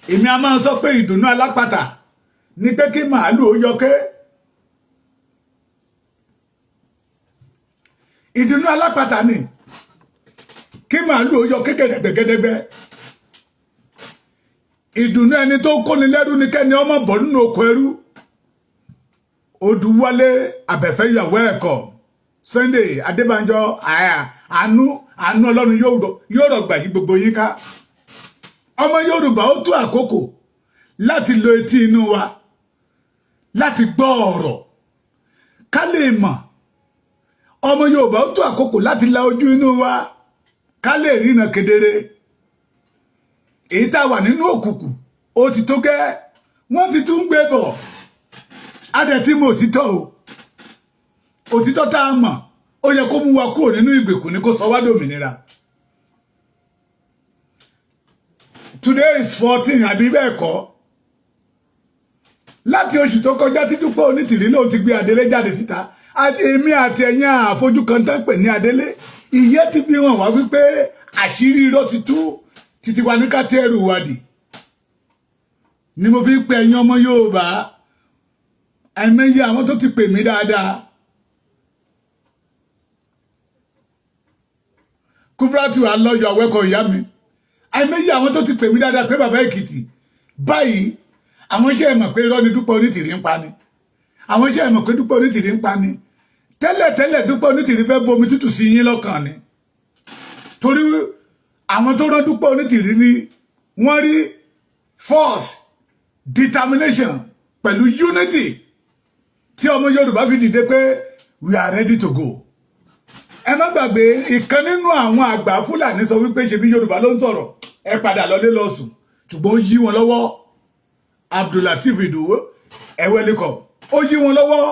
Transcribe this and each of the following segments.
Èmi a máa sọ pé ìdùnnú alápàtà ni pé kí màálù ó yọké. Ìdùnnú alápàtà ni kí màálù ó yọké gẹ̀dẹ̀gbẹ̀gẹ̀dẹ̀gbẹ̀. Ìdùnnú ẹni tó kóni lẹ́rú ni kẹ́ni ọmọ bọ̀ nínú oko ẹrú. Odùwálé Àbẹ̀fẹ́ yàwó ẹ̀kọ́ Sunday Adébánjọ, àánú àánú Ọlọ́run yóò rọ̀gbà yí gbogbo yín ká. Ọmọ Yorùbá, ó tó àkókò láti lo etí inú wa láti gbọ́ ọ̀rọ̀ ká lè mọ̀. Ọmọ Yorùbá, ó tó àkókò láti la ojú inú wa ká lè ríran kedere. Èyí tá a wà nínú òkùnkùn, ó ti tó gẹ́. Wọ́n ti tún gbé bọ̀ adẹ̀ tí mo òtítọ́ o. Òtítọ́ tá a mọ̀, ó yẹ kó mú wa kúrò nínú ìgbèkùn ní kó sọ wá dòmìnira. Today is 14, àbí bẹ́ẹ̀ kọ́? Láti oṣù tó kọjá tí Dúpẹ́ Onítìrí lóun ti gbé Adélé jáde síta, èmi àti ẹ̀yin àfojú kan tán pè ní Adélé. Ìyẹn ti fi hàn wá wípé àṣírí irọ́ ti tú títí wa ní ká tẹ́rù wádìí ni mo fi ń pe ẹ̀yin ọmọ Yorùbá. Àìmọye àwọn tó ti pè mí dáadáa. Kúbúrátù alọ́yọ̀ àwẹ́kọ̀ ìyá mi. Àìmọye àwọn tó ti pè mí dáadáa pé bàbá Èkìtì báyìí, àwọn iṣẹ́ ẹ̀ mọ̀ pé irọ́ ni Dúpẹ́ Onítìrí ń pa ni. Àwọn iṣẹ́ ẹ̀ mọ̀ pé Dúpẹ́ Onítìrí ń pa ni. Tẹ́lẹ̀ tẹ́lẹ̀, Dúpẹ́ Onítìrí fẹ́ bomi tútù sí yín lọ́kàn ni, torí àwọn tó rán Dúpẹ́ Onítìrí ni wọ́n rí force, determination pẹ̀lú unity tí ọmọ Yorùbá fi dìde pé we are ready to go. Ẹ má gbàgbé, ìkan nínú àwọn àgbà Fúlàní sọ wípé ṣebí Yorùbá ló ń sọ̀rọ̀, ẹ padà lọlé lọ sùn. Ṣùgbọ́n ó yí wọn lọ́wọ́. Abdulateef Idowu ẹwẹ́lẹ́kọ̀, ó yí wọn lọ́wọ́.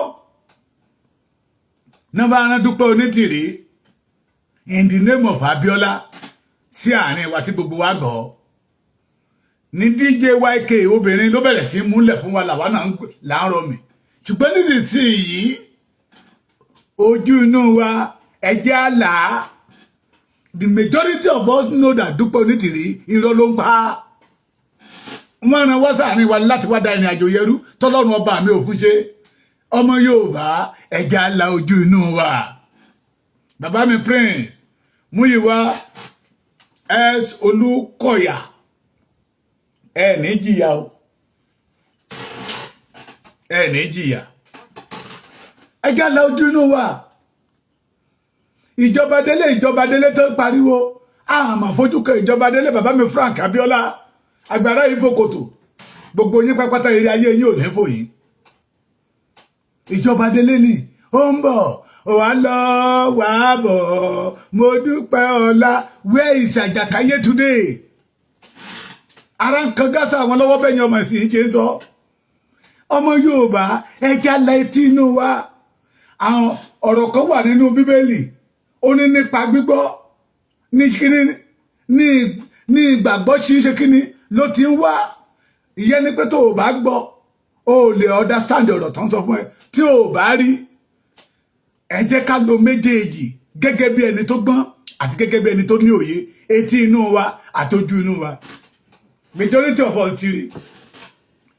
Nọ́mbà aràn Dúpẹ́ Onítìrí in the name of Abiola sí àárín wa tí gbogbo wa gbọ́ ní DJYK obìnrin ló bẹ̀rẹ̀ sí múlẹ̀ fún wa, làwa náà là ń rọmì. Ṣùgbọ́n nísinsìnyí, ojú inú wa, ẹjẹ́ àlá. The majority of us know that Dúpẹ́ Onítìrí, irọ́ ló ń pa. Wọ́n ran wá sáàrin wa láti wá da ìrìn àjò yẹrú tọ́lọ́run ọba mi ò fún ṣe. Ọmọ Yorùbá, ẹjẹ́ àlá ojú inú wa. Bàbá mi Prince Múyìwá S Olúkọ̀yà, ẹ ní jìyà o, ẹ ní jìyà. Ẹjẹ́ àlá ojú inú wa. Ìjọba délé, ìjọba délé tó ń pariwo, àmọ́ fojú kan ìjọba délé. Bàbá mi Frank Abiola agbára ìfòkòtò, gbogbo yín pápátá, eré ayé yín ò ní fò yín. Ìjọba délé ni ó ń bọ̀, ó wá lọ wá bọ̀. Mo dúpẹ́ ọlá. Where is Àjàkáyé today? Ara ń kan gásà àwọn lọ́wọ́ bẹ́yìn ọmọ ìsìn ṣe ń sọ. Ọmọ Yorùbá, ẹja la etí inú wa. Àwọn ọ̀rọ̀ kan wà nínú Bíbélì, ó ní nípa gbígbọ́ ní kíní ní ìgbàgbọ́ ṣíṣe kíní ló ti ń wá. Ìyẹn ni pé tó o bá gbọ́, o ò lè understand ọ̀rọ̀ tó ń sọ fún ẹ. Tí o ò bá rí, ẹ jẹ́ ká lo méjèèjì gẹ́gẹ́ bí ẹni tó gbọ́n àti gẹ́gẹ́ bí ẹni tó ní òye, etí inú wa àti ojú inú wa. Majority of us ti rí.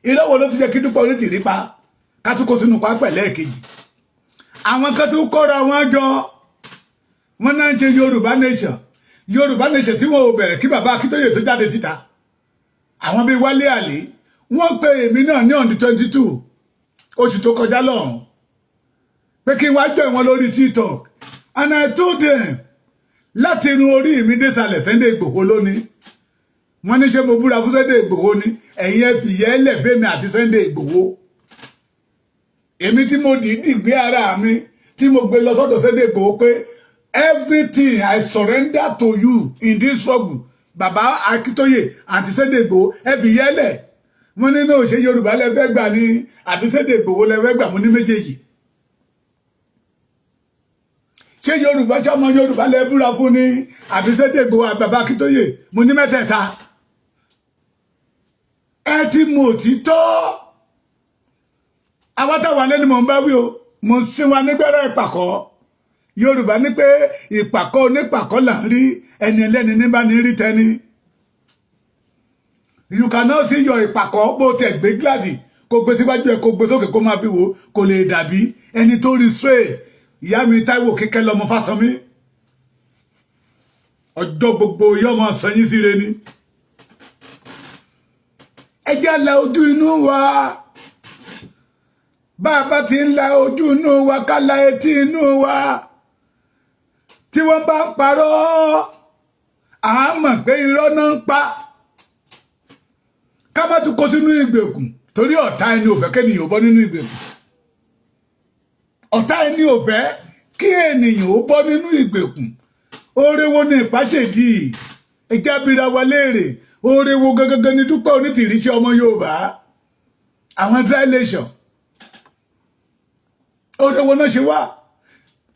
Irọ́ wo ló ti jẹ́ kí Dúpẹ́ Onítìrí pa ká tún kó sínú pápẹ́ lẹ́ẹ̀kejì? Àwọn kan tó kóra wọn jọ, wọn náà ń ṣe Yorùbá nation. Yorùbá nation tí wọn ò bẹ̀rẹ̀ kí bàbá Akíntóyè tó jáde síta. Àwọn bíi Wálé Àlè, wọ́n pe èmi náà ní on the 22 oṣù tó kọjá lọ́hùn pé kí n wá join wọn lórí TikTok, and I told them, láti irun orí mi désàlẹ̀, Sunday Ìgbòho lónìí. Wọ́n ní ṣé mo búra fún Sunday Ìgbòho ni? Ẹ̀yin ẹ fìyẹ́ lẹ̀ fẹ́mi àti Sunday Ìgbòho. Èmi tí mo dìídì gbé ara mi, tí mo gbé lọ sọ́dọ̀ Sunday Ìgbòho pé everything, I surrender to you in this struggle. Bàbá Akíntóyè àti Sunday Ìgbòho, ẹ fìyẹ́ lẹ̀. Wọ́n ní náà, ṣe Yorùbá lẹ́fẹ́ gbà ní àti Sunday Ìgbòho lẹ́fẹ́ gbà? Mú ní méjèèjì. Ṣé Yorùbá, ṣé ọmọ Yorùbá lẹ búra fún ní àbí Sunday Ìgbòho àbí bàbá Akíntóyè? Mo ní mẹ́tẹ̀ẹ̀ta. Ẹ ti mọ̀ òtítọ́. Àwọn táwọn lẹ́nu mọ̀ ń bá wí o, mo ń sin wa nígbẹ́rẹ́ ìpàkọ́. Yorùbá ní pé ìpàkọ́ onípàkọ́ là ń rí, ẹni ẹlẹ́ni ní bá ní rí tẹni. You cannot see your ìpàkọ́. Bó tẹ̀ gbé gíláàsì, kó gbé síwájú ẹ̀, kó gbé sókè, kó máa fi wò, kò lè dàbí ẹni tó rí straight. Ìyá mi Táíwò Kíkẹ́ lọmọ Fásánmi, ọjọ́ gbogbo yóò máa sọ yín síre ni. Ẹ jẹ́ la ojú inú wa. Bá a bá ti ń la ojú inú wa, ká la etí inú wa. Tí wọ́n bá ń parọ́, à á mọ̀ pé irọ́ náà ń pa, ká má tún kó sínú ìgbèkùn, torí ọ̀tá ẹni ò fẹ́ kéèyàn ó bọ́ nínú ìgbèkùn. Ọ̀tá ẹni ò fẹ́ kí ènìyàn ó bọ́ nínú ìgbèkùn. Oore wo ni ìpàṣẹdì? Ẹjẹ́ abira wa léèrè, oore wo gangan ni Dúpẹ́ Onítìrí ṣe ọmọ Yorùbá, àwọn translation? Oore wo náà ṣe wá?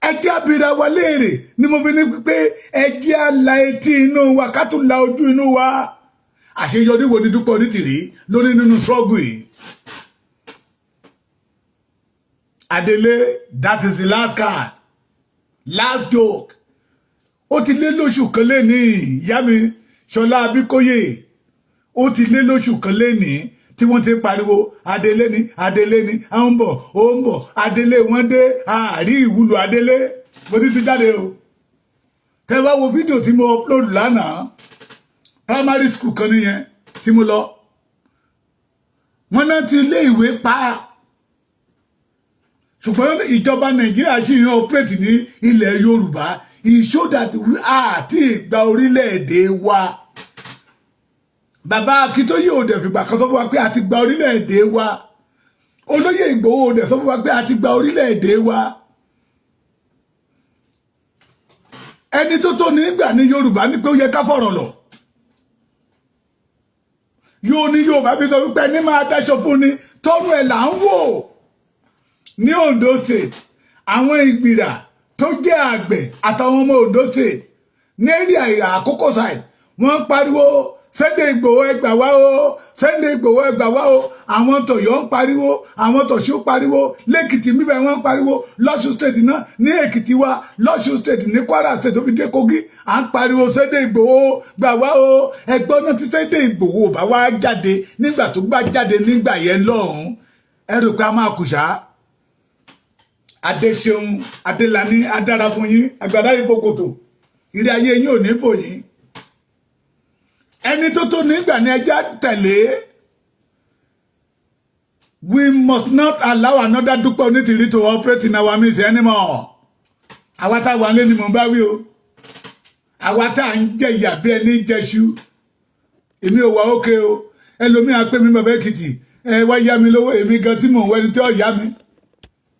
Ẹjẹ́ abira wa léèrè ni mo fi ní pé ẹjẹ́ àlà etí inú wa, ká tún la ojú inú wa. Àṣeyọrí wo ni Dúpẹ́ Onítìrí lórí nínú struggle yìí? Adele, that is the last card, last joke. Ó ti lé lóṣù kan lénìí. Ìyá mi Ṣọlá Abíkóyè, ó ti lé lóṣù kan lénìí tí wọ́n ti pariwo Adélé ni, Adélé ni, à ń bọ̀, ó ń bọ̀. Adélé wọ́n dé, àárí ìwúlò Adélé. Mo ti tún jáde o. Tẹ́ bá wo fídíò tí mo upload lánàá, primary school kan nìyẹn tí mo lọ. Wọ́n náà ti ilé ìwé pa, ṣùgbọ́n ìjọba Nàìjíríà ṣì ń operate ní ilẹ̀ Yorùbá. It show that we àti ìgbà orílẹ̀-èdè wa. Bàbá Akíntóyè ò dẹ̀ fìgbà kan sọ fún wa pé a ti gba orílẹ̀-èdè wa. Olóyè Ìgbòho ò dẹ̀ sọ fún wa pé a ti gba orílẹ̀-èdè wa. Ẹni tó tó nígbà ní Yorùbá ní pé ó yẹ ká fọ̀rọ̀ lọ. Yóò ní Yorùbá fi sọ wípé ẹni máa dáṣọ fún ni tọrùn ẹ̀ là ń wò. Ní Ondo State, àwọn Ìgbìrà tó jẹ́ àgbẹ̀ àtàwọn ọmọ Ondo State ní area Àkókò side, wọ́n ń pariwo, "Sunday Ìgbòho, ẹ gbà wá o! Sunday Ìgbòho, ẹ gbà wá o!" Àwọn tọ̀yọ́ ń pariwo, àwọn tọ̀ṣún pariwo, lẹ́kìtì níbẹ̀ wọ́n ń pariwo, lọ́ṣun State náà, ní Èkìtì wa, lọ́ṣun State, ní Kwara State tó fi dé Kogi, à ń pariwo, "Sunday Ìgbòho, gbà wá o!" Ẹgbọ́n náà, tí Sunday Ìgbòho bá wá jáde nígbà tó gbà jáde nígbà yẹn lọ́hùn-ún, ẹ rò pé a máa kùsà? Adéṣeun Adélani, adára fún yín. Àgbàdá ìbòkòtò ìrí ayé yín ò ní fò yín. Ẹni tó tó nígbà ní ẹjá tẹ̀lé. We must not allow another Dúpẹ́ Onítìrí to operate in our midst anymore. Àwa tá wà lé ni mò ń bá wí o. Àwa tá à ń jẹ ìyà bí ẹni jẹṣu, èmi ò wá ókè o. Ẹlòmíà pé mi, bàbá Èkìtì, ẹ wá yá mi lówó. Èmi gan tí mò ń wẹni tí ò yá mi,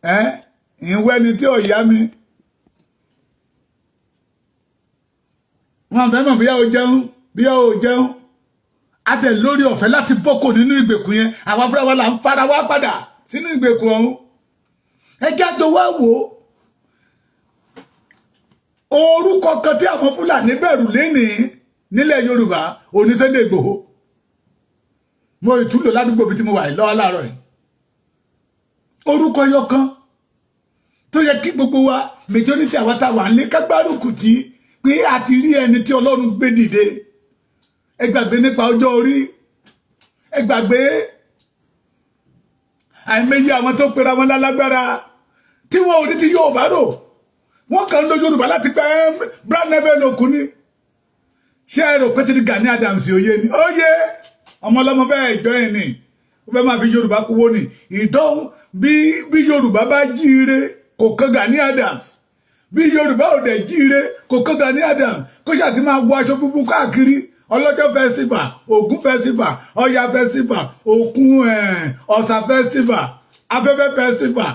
ẹ ń wẹni tí ò yá mi. Wọn fẹ́ mọ̀ bóyá o jẹun, bóyá o jẹun. A tẹ̀ lórí ọ̀fẹ́ láti bọ́kò nínú ìgbèkùn yẹn. Àwa fúnra wa là ń fara wá padà sínú ìgbèkùn ọ̀hún. Ẹ jáde wá wò ó. Orúkọ kan tí àwọn Fúlàní bẹ̀rù lénìí nílẹ̀ Yorùbá òní Sunday Ìgbòho. Mo ìtúlò ládùúgbò bí tí mo wà lọ́wọ́ láàárọ̀ yìí. Orúkọ yọ kan tó yẹ kí gbogbo wa, majority àwa tá wà ní, kágbárùkù tí pé a ti rí ẹni tí Ọlọ́run gbé dìde. Ẹ gbàgbé nípa ọjọ́ orí, ẹ gbàgbé àìmọye àwọn tó pera wọn lálágbára tí wọn ò ní ti Yorùbá rò. Wọn kàn ń lo Yorùbá láti pẹ́ brown envelope ni. Ṣé ẹ rò pé tí Gani Adams òye ni? Óye ọmọ ọlọ́mọ fẹ́ẹ́ ìjọ ẹ̀ ni ó fẹ́ máa fi Yorùbá kúwó ni ìdánwò. Bí Yorùbá bá jíire, kò kan Gani Adams. Bí Yorùbá ò dẹ̀ jíire, kò kan Gani Adams. Kó ṣáà ti máa wọ aṣọ funfun káàkiri, ọlọ́jọ́ festival, Ògún festival, Ọya festival, Òkun Ọ̀sà festival, Afẹ́fẹ́ festival,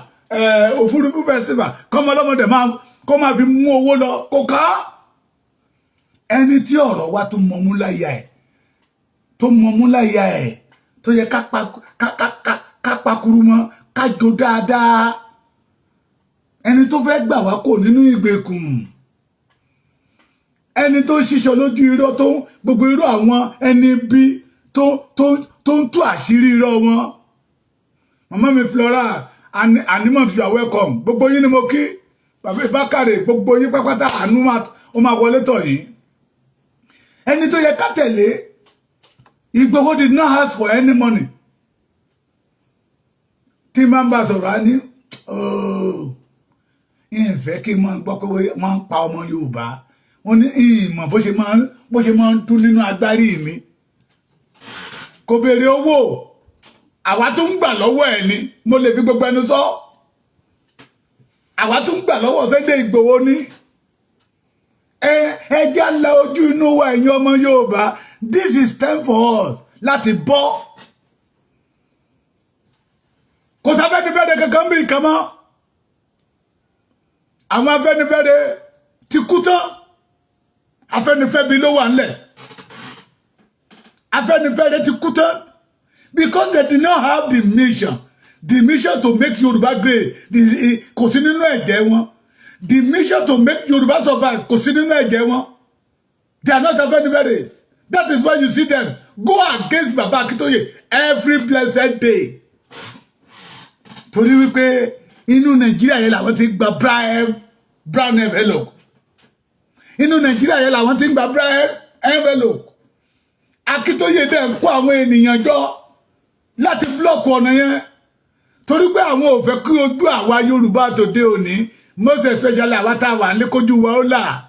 Òfurufú festival, kọ́mọ ọlọ́mọdé máa kó máa fi mú owó lọ kó ká. Ẹni tí ọ̀rọ̀ wa tó mọmú láyà ẹ̀, tó mọmú láyà ẹ̀, tó yẹ ká pakuru mọ́, ká jó dáadáa, ẹni tó fẹ́ gbà wá kò nínú ìgbèkùn, ẹni tó ń ṣiṣọ́ lójú irọ́, tó ń gbogbo irọ́ àwọn ẹni bí tó ń tú àṣírí irọ́ wọn. Màmá mi Flora Animot, you are welcome. Gbogbo yín ni mo kí. Bàbá Ìbákàrè, gbogbo yín pápátá, àánú ó máa wọlé tọ̀ yín. Ẹni tó yẹ ká tẹ̀lé. Igboho did not ask for any money. Tí máa ń bá sọ̀rọ̀, á ní ìfẹ́ kí n máa gbọ́ pé wọ́n ń pa ọmọ Yorùbá. Wọ́n ní ìmọ̀ bó ṣe máa ń dún nínú agbárí mi. Kò béèrè owó, àwa tó ń gbà lọ́wọ́ ẹ̀ ni. Mo lè fi gbogbo ẹnu sọ, àwa tó ń gbà lọ́wọ́ Sunday Igboho ní. Ẹ jẹ́ la ojú inú wa, ẹ̀yin ọmọ Yorùbá. This is time for us láti bọ́. Kò sáfẹ́nifẹ́re kankan bí nǹkan mọ́. Àwọn Afẹ́nifẹ́re ti kú tán, Afẹ́nifẹ́bi ló wà ńlẹ̀. Afẹ́nifẹ́re ti kú tán because they did not have the mission to make Yorùbá great. Kò sí nínú ẹ̀jẹ̀ wọn. The mission to make Yorùbá survive, kò sí nínú ẹ̀jẹ̀ wọn. They are not Afẹ́nifẹ́re. That is why you see them go against Baba Akintoye every blessed day, torí wípé inú Nàìjíríà yẹn làwọn ti gba brown envelope. Inú Nàìjíríà yẹn làwọn ti gba brown envelope. Akíntóyè dẹ̀ ń kó àwọn ènìyàn jọ láti block ọ̀nà yẹn, torí pé àwọn ò fẹ́ kí ojú àwa Yorùbá tòde òní, most especially àwa tá a wà nílé, kójú wa ó là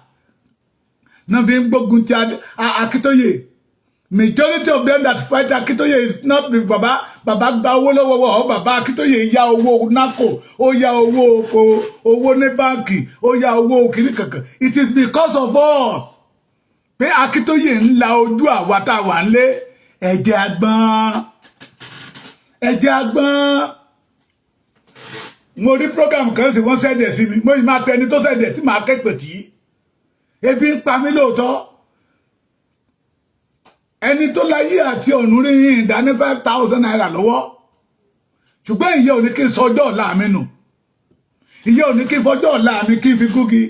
náà fi ń gbógun ti Akíntóyè. Majority of them that fight Akintoye is not with baba. Baba gba owó lọ́wọ́ wọ́ baba Akintoye ya owó NACO, ó ya owó owó ní báǹkì, ó ya owó kìnnì kankan. It is because of us pé Akintoye ń la ojú àwa tá a wà ń lé. Ẹ̀jẹ̀ agbọ́n, ẹ̀jẹ̀ agbọ́n. Mo rí program kan sí, wọ́n send ẹ̀ sí mi. Mo yìí máa pẹ ẹni tó send ẹ̀ tí màá kẹ́pẹ̀ tí ebi ń pa mí lóòótọ́. Ẹni tó láyé àti ọ̀run rí yín ìdá ní ₦5,000 lọ́wọ́, ṣùgbọ́n ìyẹn ò ní kí n sọjọ́ ọ̀la mi nù. Ìyẹn ò ní kí n fọjọ́ ọ̀la mi kí n fi gúgi.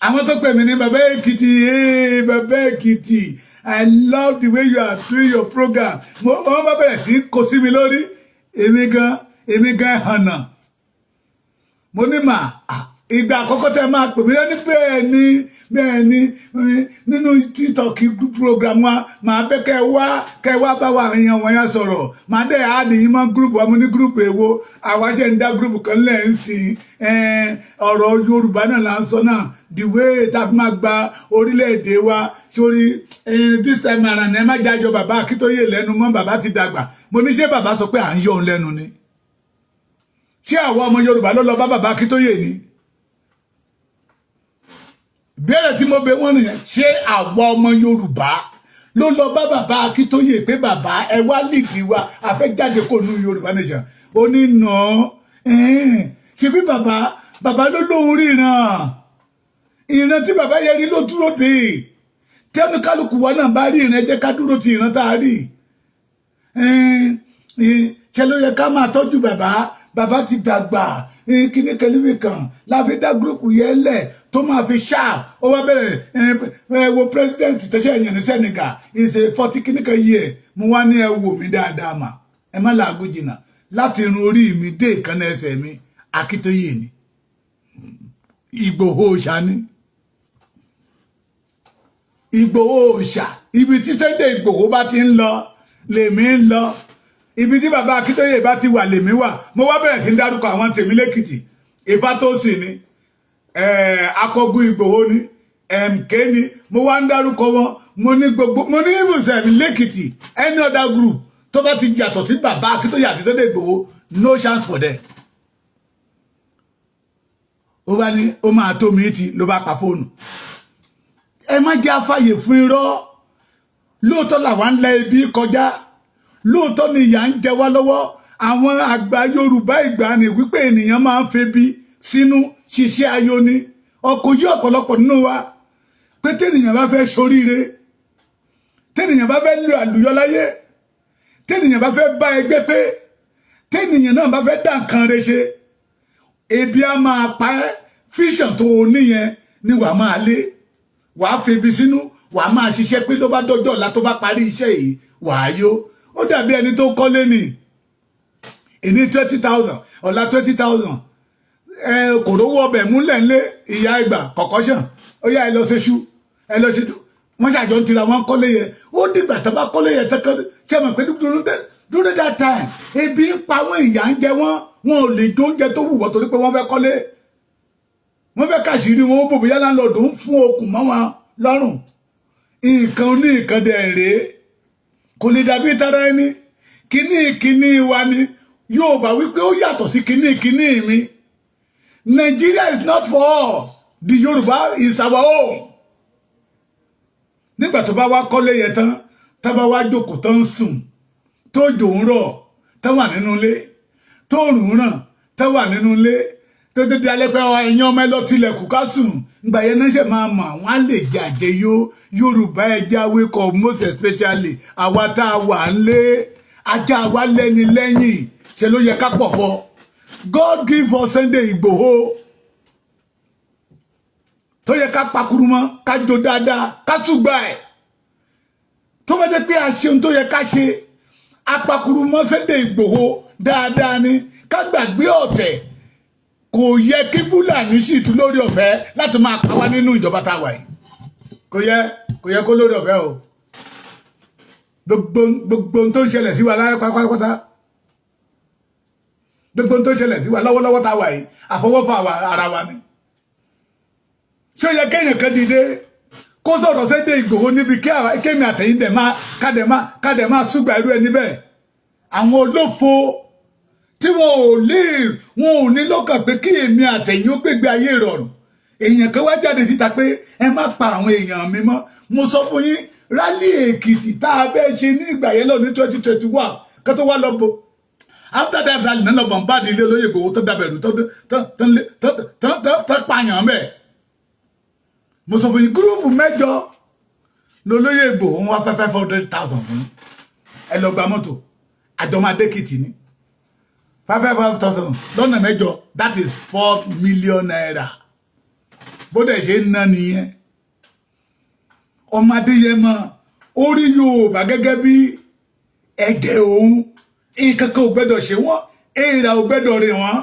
Àwọn tó pè mí ní Bàbá Èkìtì, "Hey, Bàbá Èkìtì, I love the way you are doing your program." Wọ́n bá bẹ̀rẹ̀ sí kó sí mi lórí. Èmi gan hànà. Mo ní mà ìgbà àkọ́kọ́ tẹ́ máa pè mí lẹ́ni. Bẹ́ẹ̀ ni, bẹ́ẹ̀ ni, nínú TikTok program wa, màá fẹ́ kẹ́ wá bá wa èèyàn wọ̀nyẹn sọ̀rọ̀. Màá dẹ̀ add yín mọ́ group wa. Mo ní group èwo? Àwa ṣe ń dá group kan lẹ̀ ń sìn. Ọ̀rọ̀ Yorùbá náà là ń sọ náà, the way tá a fi máa gba orílẹ̀-èdè wa sórí. This time around, ẹ má jájọ bàbá Akíntóyè lẹ́nu mọ́, bàbá ti dàgbà. Mo ní ṣé bàbá sọ pé à ń yọ òun lẹ́nu ni? Ṣé àwọn ọmọ Yorùbá ló lọ bá bàbá Akíntóyè ni? Ìbéèrè tí mo bẹ̀ wọ́n nìyẹn. Ṣé àwọn ọmọ Yorùbá ló lọ bá bàbá Akíntóyè pé, "Bàbá, ẹ wá lead wa, a fẹ́ jáde kó nu Yorùbá nation"? Ó ní nà ṣe bí bàbá bàbá ló lóun ríran. Ìran tí bàbá yẹn rí ló dúró dé. Tẹ́nu kálukú wa náà bá rí ìran, ẹ jẹ́ ká dúró ti ìran tá a rí. Ṣe ló yẹ ká máa tọ́jú bàbá? Bàbá ti dàgbà. Kíní kẹlífì kan láfi dá group yẹn lẹ̀ tó máa fi sharp. Ó wá bẹ̀rẹ̀, ẹ wo president tẹ̀sẹ̀ ẹ̀yàn ní Senegal is a 40 kíní kan yìí. Ẹ̀ mo wá ní ẹ wò mí dáadáa mà, ẹ má làágùn jìnnà. Láti irun orí mi dé ìkànnì ẹsẹ̀ mi, Akíntóyè ni, Ìgbòho ṣá ni, Ìgbòho ṣá. Ibi tí Sunday Ìgbòho bá ti ń lọ lèmi ń lọ. Ibi tí bàbá Akíntóyè bá ti wà lèmi wà. Mo wá bẹ̀rẹ̀ sí ń dárúkọ àwọn tèmi lẹ́kìtì. Ìfátòsì ni, Akọgun Ìgbòho ni, MK ni. Mo wá ń dárúkọ wọn. Mo ní gbogbo, mo ní ibùsẹ̀ lẹ́kìtì, any other group tó bá ti yàtọ̀ sí bàbá Akíntóyè àti Sunday Ìgbòho, no chance for them. Ó bá ní ó máa tó mi tí ló bá pa fóònù. Ẹ má jẹ́ àfàyè fún irọ́. Lóòótọ́ làwa ń la ibi kọjá, lóòótọ́ ni ìyà ń jẹ wá lọ́wọ́. Àwọn àgbà Yorùbá ìgbàanì wípé ènìyàn máa ń febi sínú ṣiṣẹ́ ayọ̀ ni. Ọkọ̀ yí ọ̀pọ̀lọpọ̀ nínú wa pé tẹ́nìyàn bá fẹ́ ṣoríire, tẹ́nìyàn bá fẹ́ lo àlùyọ láyé, tẹ́nìyàn bá fẹ́ bá ẹgbẹ́ pé, tẹ́nìyàn náà bá fẹ́ dá nǹkan rẹ̀ ṣe, ebi á máa pa ẹ́. Vision tó o níyẹn ni wàá máa lé, wàá febi sínú, wàá máa ṣiṣẹ́ pé tó bá dọ́jọ́ ọ̀la, tó bá parí iṣẹ́ yìí, wàá yó. Ó dàbí ẹni tó kọ́lé ní ìní 20,000, ọ̀la 20,000. Ẹ kò rówó ọbẹ̀ múlẹ̀ ńlé. Ìyá ìgbà kọ̀kọ́ṣàn, ó yá, ẹ lọ ṣe ṣú, ẹ lọ ṣe. Wọ́n ṣàjọ ń tira wọn kọ́lé yẹn. Ó dìgbà tó bá kọ́lé yẹn tẹ́kọ́ ṣe mọ̀ pé during that time, ebi ń pa wọ́n, ìyà ń jẹ wọ́n, wọn ò lè jó oúnjẹ tó wù wọ́n torí pé wọ́n fẹ́ kọ́lé, wọ́n fẹ́ káṣírí wọn ó bò, bóyá landlord ń fún okùn mọ́ wọn lọ́rùn. Nǹkan ní nǹkan dẹ̀ rèé, kò lè dàbí tara ẹni. Kíní kíní wa ni yóò bá wípé ó yàtọ̀ sí kíní kíní mi. Nigeria is not for us. The Yorùbá is our own. Nígbà tó bá wá kọ́lé yẹn tán, tá bá wá jókòó tán, ń sùn, tó jò ń rọ̀, tán wà nínú ilé, tó rùn ràn, tán wà nínú ilé, tó tó di alẹ́ pé ẹ̀yin ọmọ, ẹ lọ tilẹ̀kùn ká sùn. Ìgbà yẹn náà ṣe máa mọ̀ àwọn á lè jẹ àjẹyó. Yorùbá, ẹ jẹ́ á wake up, most especially àwa tá a wà ń lé. Ajá wa lẹ́ni lẹ́yìn, ṣe ló yẹ ká pọ̀ bọ́. God give us Sunday Igboho tó yẹ ká pakuru mọ́, ká jó dáadáa, ká túgbà ẹ̀. Tó bá jẹ́ pé a ṣe ohun tó yẹ ká ṣe, apakuru mọ́ Sunday Igboho dáadáa ni, ká gbàgbé ọ̀tẹ̀. Kò yẹ kí Fúlàní sì tún lórí ọ̀fẹ́ láti máa pa wá nínú ìjọba tá a wà yìí. Kò yẹ, kò yẹ kó lórí ọ̀fẹ́ o. Gbogbo gbogbo tó ń ṣẹlẹ̀ sí wa láyé pátápátá, gbogbo tó ń ṣẹlẹ̀ sí wa lọ́wọ́lọ́wọ́ tá a wà yìí, àfọwọ́fà ara wa ni. Ṣé ó yẹ kéèyàn kan dìde kó sọ̀rọ̀ Sunday Ìgbòho níbi kémi àtẹ̀yìn dẹ̀ máa kádẹ̀ máa súgbà irú ẹni bẹ́ẹ̀? Àwọn olófo tí wọn ò lè, wọn ò ní lọ́kàn pé kí èmi àtẹ̀yìn ó gbégbé ayé ìrọ̀rùn. Èèyàn kan wá jáde síta pé ẹ má pa àwọn èèyàn mi mọ́. Mo sọ fún yín, rally Èkìtì tá a bẹ́ẹ̀ ṣe ní ìgbà yẹn lọ ní 2021, kó tó wá lọ bọ̀, after that rally náà lọ bombard ilé olóyè Ìgbòho, tó dàbẹ̀rù, tó pààyàn bẹ́ẹ̀. Mo sọ fún yín, group mẹ́jọ lolóyè Ìgbòho ń wá fẹ́ 500,000 fún. Ẹ lọ gba mọ́tò, àjọmọdé Èkìtì ní five five thousand lọ́nà mẹ́jọ, that is ₦4 million. Bó dẹ̀ ṣe ń ná nìyẹn. Ọmọdé yẹn mọ orí Yorùbá gẹ́gẹ́ bí ẹ̀jẹ̀ òun. Nǹkan kan ò gbẹ́dọ̀ ṣe wọ́n, èèrà ò gbẹ́dọ̀ rìn wọ́n.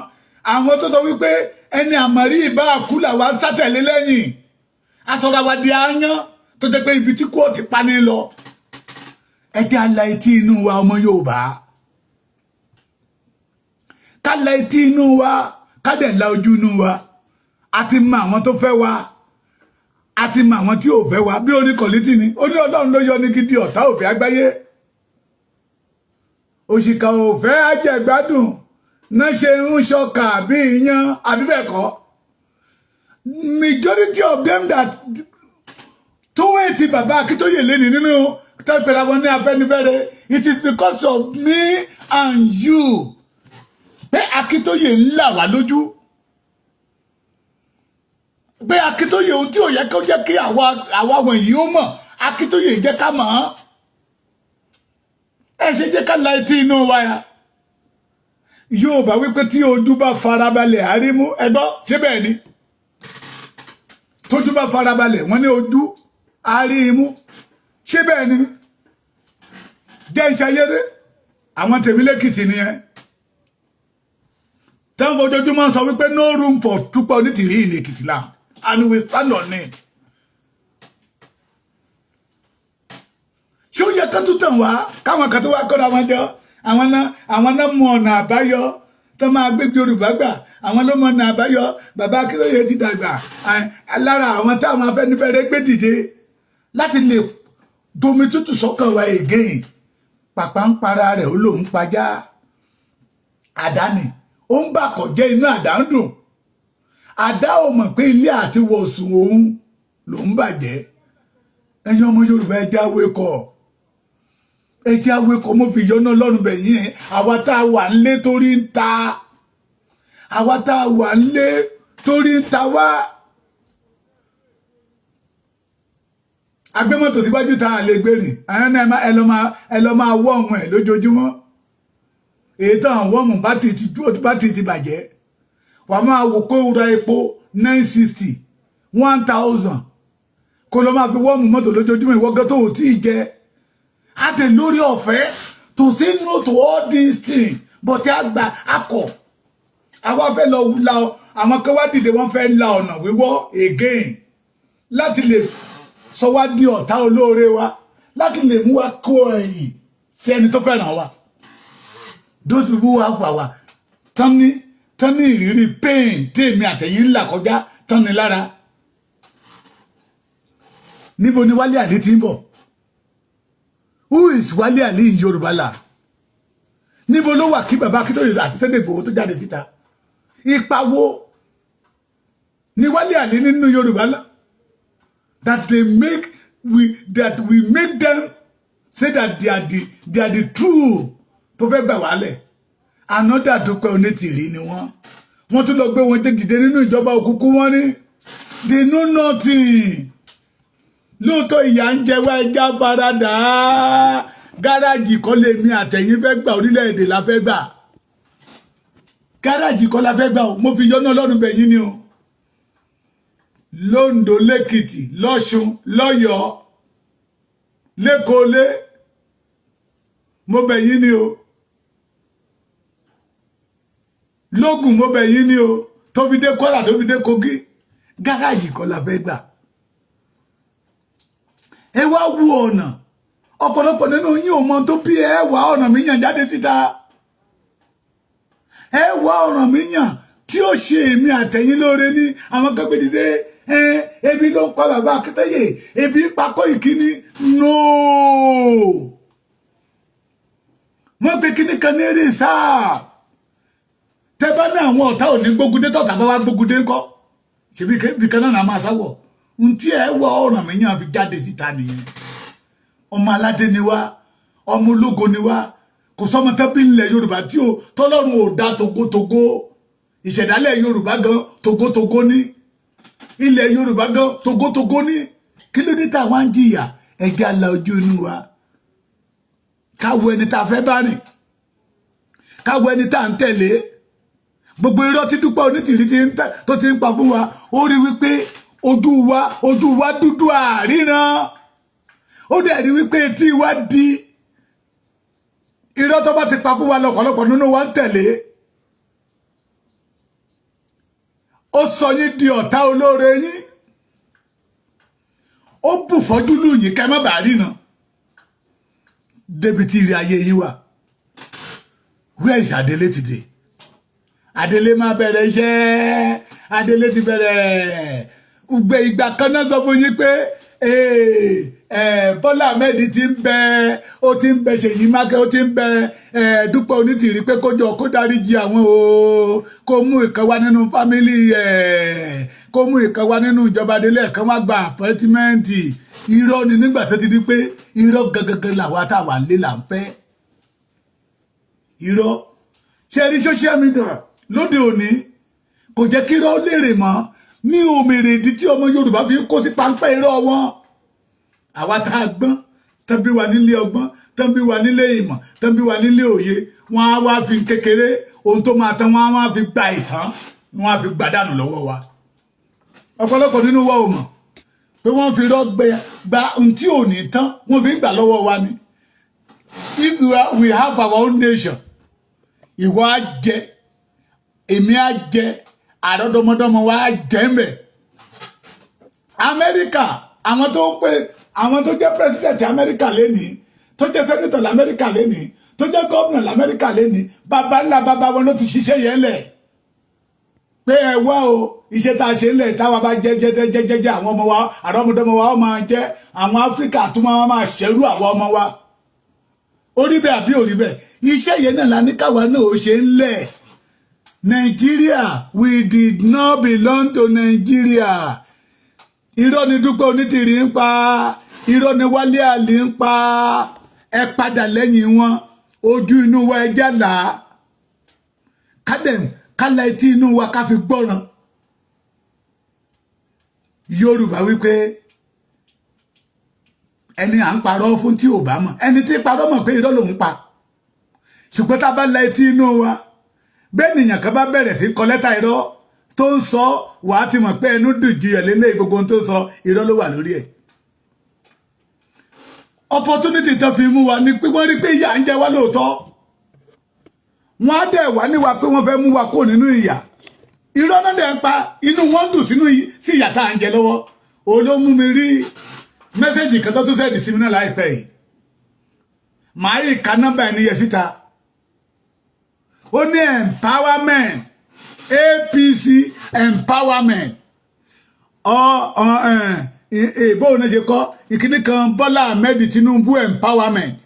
Àwọn tó sọ wípé ẹni àmọ̀rí ìbá àkú làwa ń sátẹ̀lé lẹ́yìn, asọ̀rọ̀ àwa di aáyán tó jẹ́ pé ibi tí kò ti pa ní lọ. Ẹ jẹ́ ala etí inú wa, ọmọ Yorùbá, ká la etí inú wa, ká dẹ̀ la ojú inú wa. A ti mọ àwọn tó fẹ́ wa, a ti mọ àwọn tí ò fẹ́ wa. Bí oní kọ̀lítì ni ó ní Ọlọ́run ló yọ ní gidi, ọ̀tá ò fẹ́ àgbáyé, òṣìkà ò fẹ́ àjẹgbádùn náà ṣe ń ṣọkà bí iyán, àbí bẹ́ẹ̀ kọ́? Majority of them that tó wé ti bàbá Akíntóyè lẹ́ni nínú tẹ́pẹ̀rẹ̀ àwọn ní Afẹ́nifẹ́re, it is because of me and you pé Akíntóyè ń là wá lójú, pé Akíntóyè, ohun tí ò yẹ kó jẹ́ kí àwa wọ̀nyí ó mọ̀, Akíntóyè jẹ́ ká mọ̀ ọ́n. Ẹ ṣe jẹ́ ká la etí inú wa ya. Yóò bá wípé tí ojú bá farabalẹ̀ àrímú ẹgbọ́, ṣé bẹ́ẹ̀ ni? Tójú bá farabalẹ̀, wọ́n ní ojú àrímú, ṣé bẹ́ẹ̀ ni? Jẹ́ ìṣayére àwọn tèmi lẹ́kìtì nìyẹn, táwọn ojoojúmọ́ sọ wípé no room for Dúpẹ́ Onítìrí in Èkìtì land, and we stand on it. Ṣé ó yẹ ká tún tàn wá, káwọn kan tó wá kọ́ra wọn jọ, àwọn náà mú ọ̀nà àbáyọ tó máa gbé Yorùbá gbà, àwọn ló mọ ọ̀nà àbáyọ? Bàbá Akíntóyè ti dàgbà. Lára àwọn táwọn Afẹ́nifẹ́re gbé dìde láti lè domi tútù sọ́kàn wa again, pàpà ń para rẹ̀, ó lòún pajá àdáni, ó ń bà kọ̀ jẹ́, inú àdá ń dùn. Àdá ò mọ̀ pé ilé àti wọ̀sùn òun lòún bàjẹ́. Ẹ̀yin ọmọ Yorùbá, ẹ jẹ́ á wake up, ẹ jẹ́ á wake up. Mo fi ìyọ́nà Ọlọ́run bẹ̀ yín. Àwa tá a wà ńlé torí ń ta, àwa tá a wà ńlé torí ń ta wá, agbémọ́tò síwájú tá a lè gbé rìn. Àwọn náà ẹ lọ máa warm ẹ̀ lójoojúmọ́. Èyí tó àwọn warm, bátìrì ti bàjẹ́. Wà máa wò pé ó ra epo 960, 1,000, kó lọ máa fi warm mọ́tò lójoojúmọ́. Ìwọ́gán tó ò tí ì jẹ á dé lórí ọ̀fẹ́ to say no to all these things, but àgbà akọ̀ àwa fẹ́ lọ la. Àwọn kan wá dìde, wọ́n fẹ́ la ọ̀nà wíwọ́ again láti lè Sọ wá di ọ̀tá olóore wa láti lè mú wa kó ẹ̀yìn sí ẹni tó fẹ́ràn wa. Those people who have power tán ní ìrírí pain tí èmi àtẹ̀yìn ń là kọjá tán ní lára. Níbo ni Wálé Àlí ti ń bọ̀? Who is Wálé Àlí in Yorùbá land? Níbo ló wà kí bàbá Akíntóyè àti Sunday Igboho tó jáde síta? Ipa wo ni Wálé Àlí nínú Yorùbá land that we make them say that they are the true tó fẹ́ gbà wálẹ̀? Another Dúpẹ́ Onítìrí ni wọ́n. Wọ́n tún lọ gbé wọn dìde nínú ìjọba òkùnkùn. Wọn ní they know nothing. Lóòótọ́, ìyà ń jẹ wá, ẹja farada. Gáràjì kọ́ lèmi àtẹ̀yìn fẹ́ gbà, orílẹ̀-èdè la fẹ́ gbà. Gáràjì kọ́ la fẹ́ gbà o. Mo fi yọ́nà Ọlọ́run bẹ̀ yín ni o. Lóńdó, lẹ́kìtì, lọ́ṣun, lọ́yọ̀ọ́, lẹ́kọ̀ọ́lé, mo bẹ̀ yín ni o. Lógùn, mo bẹ̀ yín ni o. Tó fi dé Kwara, tó fi dé Kogi, gáràjì kọ́ la fẹ́ gbà. Ẹ wá wo ọ̀nà. Ọ̀pọ̀lọpọ̀ nínú yín ò mọ tó bí. Ẹ wá ọ̀nà mi yàn jáde síta. Ẹ wá ọ̀nà mi yàn tí ó ṣe èmi àtẹ̀yìn lóore ní. Àwọn kan gbé dìde, ebi ló ń pa bàbá Akíntóyè, ebi ń pa Kóìkí ní. No, wọ́n pe kíní kan ní reserve. Tẹ bá ní àwọn ọ̀tá ò ní gbógundé, tọ̀tà bá wá gbógundé ńkọ́? Ṣèbí ibi kan náà máa sáwọ̀. Ntí ẹ wọ ọ̀ràn mi yàn fi jáde síta nìyẹn. Ọmọ aládé ni wá, ọmọ ológo ni wá. Kò sọmọ tẹ́bí ilẹ̀ Yorùbá tí ó tọ́lọ́run ò dá togotogo. Ìṣẹ̀dálẹ̀ Yorùbá gan togotogo ní, ilẹ̀ Yorùbá gan togotogo ní. Kí ló dé táwọn ń jìyà? Ẹjẹ́ àlà ojú inú wa, káwọ ẹni tá a fẹ́ bá rìn, káwọ ẹni tá à ń tẹ̀lé. Gbogbo irọ́ tí Dúpẹ́ Onítìrí tó ti ń pa fún wa, ó rí wípé ojú wa dúdú, àríran. Ó dẹ̀ rí wípé etí wa di. Irọ́ tó bá ti pa fún wa lọ́pọ̀lọpọ̀ nínú wa ń tẹ̀lé. Ó sọ yín di ọ̀tá olóore yín. Ó bù fọ́jú lù yín kẹ́ má bàa ríran débi tí ìrìn ayé yín wà. Where is Adele today? Adele máa bẹ̀rẹ̀ iṣẹ́. Adele ti bẹ̀rẹ̀ gbẹ. Ìgbà kan náà sọ fún yín pé Bọ́lá Ahmed ti ń bẹ, ó ti ń bẹ Ṣèyí Mákindé, ó ti ń bẹ Dúpẹ́ Onítìrí pé kó jọ kó dáríjì àwọn o, kó mú ìkan wá nínú family, kó mú ìkan wá nínú ìjọba délé, ẹ̀kan wá gba appointment. Irọ́ ni. Nígbà tó ti di pé irọ́ gangan làwa táwa ń lé là ń fẹ́ irọ́. Ṣe rí social media lóde òní kò jẹ́ kí irọ́ lérè mọ́ ní òmèrè. Ìdí tí ọmọ Yorùbá fi kó sí páńpẹ́ irọ́ wọn, àwa tá a gbọ́n, tán bí wa nílé ọgbọ́n, tán bí wa nílé ìmọ̀, tán bí wa nílé òye, wọn á wá fi kékeré ohun tó máa tán, wọn á wá fi gba ìtàn, wọn á fi gbàdánù lọ́wọ́ wa. Ọ̀pọ̀lọpọ̀ nínú wa ò mọ̀ pé wọ́n fi irọ́ gba ohun tí ò ní tán, wọ́n fi ń gbà lọ́wọ́ wa ni. If we have our own nation, ìwọ á jẹ, èmi á jẹ, àrọ́dọmọdọ́mọ wa á jẹ ń bẹ̀. Amẹ́ríkà, àwọn tó ń pè, àwọn tó jẹ́ president Amẹ́ríkà lénìí, tó jẹ́ senator lamẹ́ríkà lénìí, tó jẹ́ gómìnà lamẹ́ríkà lénìí, bàbá ńlá bàbá wọn ló ti ṣiṣẹ́ yẹn lẹ̀ pé ẹ wá o, iṣẹ́ tá a ṣe ń lẹ̀, táwa bá jẹ́ jẹ́ jẹ́ jẹ́ jẹ́, àwọn ọmọ wa, àrọ́mọdọ́mọ wa ó máa jẹ́. Àwọn Áfíríkà tún máa máa ṣẹ́rú àwọn ọmọ wa. Ó rí bẹ́ẹ̀ àbí ò rí bẹ́ẹ̀? Iṣẹ́ yẹn náà la ní káwa náà ó ṣe ń lẹ̀. Nàìjíríà, we did not belong to Nigeria. Irọ́ ni Dúpẹ́ Onítìrí ń pa, irọ́ ni Wálé Àlì ń pa. Ẹ padà lẹ́yìn wọn. Ojú inú wa, ẹ jàlá kádẹ̀m kálá etí inú wa ká fi gbọ́ràn. Yorùbá wípé ẹni à ń parọ́ fún tí ò bá mọ̀, ẹni tí parọ́ mọ̀ pé irọ́ lòún pa. Ṣùgbọ́n tá a bá la etí inú wa, bẹ́ẹ̀ nìyàn kan bá bẹ̀rẹ̀ sí kọ lẹ́tà irọ́ tó ń sọ, wàá ti mọ̀ pé ẹnu dùn ju ẹ̀ lélẹ̀. Gbogbo ohun tó ń sọ, irọ́ ló wà lórí ẹ̀. Opportunity tó fi mú wa ni pé wọ́n rí pé ìyà ń jẹ wá lóòótọ́. Wọ́n á dẹ̀ wá níwa pé wọ́n fẹ́ mú wa kó nínú ìyà. Irọ́ náà dẹ̀ ń pa. Inú wọn dùn sínú sí ìyà tá à ń jẹ lọ́wọ́. Òun ló mú mi rí. Message kan tó tún send sí mi náà láìpẹ́ yìí, màá yìí ka nọ́mbà ẹni yẹn síta. Ó ní empowerment, APC empowerment, ọ ọ ìbò náà ṣe kọ́ ìkíní kan, Bọ́lá Ahmed Tinubu empowerment,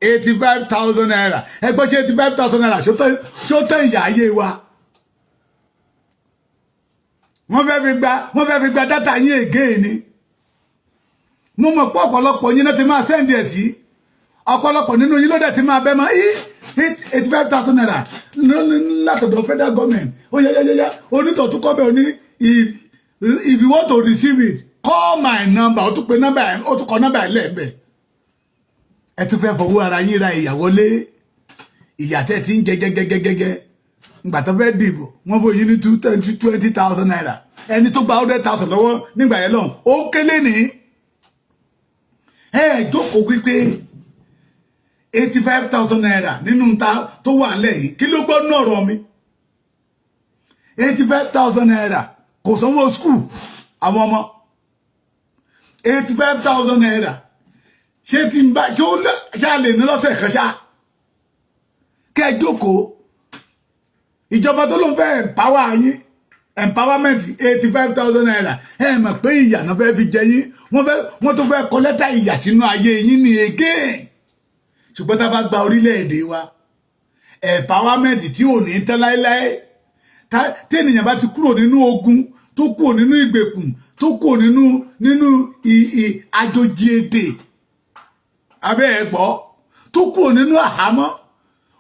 ₦85,000. Ẹgbẹ́ ṣe ₦85,000 ṣó tán ìyà ayé wa? Wọ́n fẹ́ fi gba data yín again ni. Mo mọ̀ pé ọ̀pọ̀lọpọ̀ yín náà ti máa send ẹ̀ sí, ọ̀pọ̀lọpọ̀ nínú yín ló dẹ̀ ti máa bẹ́ mọ́ ₦85,000 látọ̀dọ̀ federal government. Ó yẹ yẹ yẹ onítọ̀tún kọ́ bẹ́ẹ̀. Ó ní, "If you want to receive it, call my number." Ó tún pe nọ́mbà ẹ̀, ó tún kọ nọ́mbà ẹ̀ lẹ́ẹ̀mbẹ̀. Ẹ tún fẹ́ fọwọ́ ara yín ra ìyàwó lé ìyà tẹ́ ti ń jẹ gẹ́gẹ́gẹ́gẹ́. Ngbà tó fẹ́ dìbò, wọ́n fún yín ní two twenty twenty thousand naira. Ẹni tó gba 100,000 lọ́wọ́ nígbà yẹn lọ́hùn, ó kélé ní ẹ jókòó wípé ₦85,000 nínú ta tó wà nílẹ̀ yìí, kí ló gbọ́ ní ọ̀rọ̀ mi? ₦85,000 kò sanwó school àwọn ọmọ. ₦85,000, ṣé tí n bá ṣé ó ṣá lè ní lọ́sẹ̀ kan ṣá? Kẹ́ ẹ jókòó, ìjọba tó ló ń fẹ́ empower yín, empowerment ₦85,000, ẹ mọ̀ pé ìyà náà fẹ́ fi jẹ yín. Wọ́n tó fẹ́ kọ lẹ́tà ìyà sínú ayé yín ní again. Ṣùgbọ́n tá a bá gba orílẹ̀-èdè wa, empowerment tí ò ní tán láéláé, tí ènìyàn bá ti kúrò nínú ogun, tó kúrò nínú ìgbèkùn, tó kúrò nínú àjòjì èdè abẹ́ ẹ̀ gbọ́, tó kúrò nínú àhámọ́,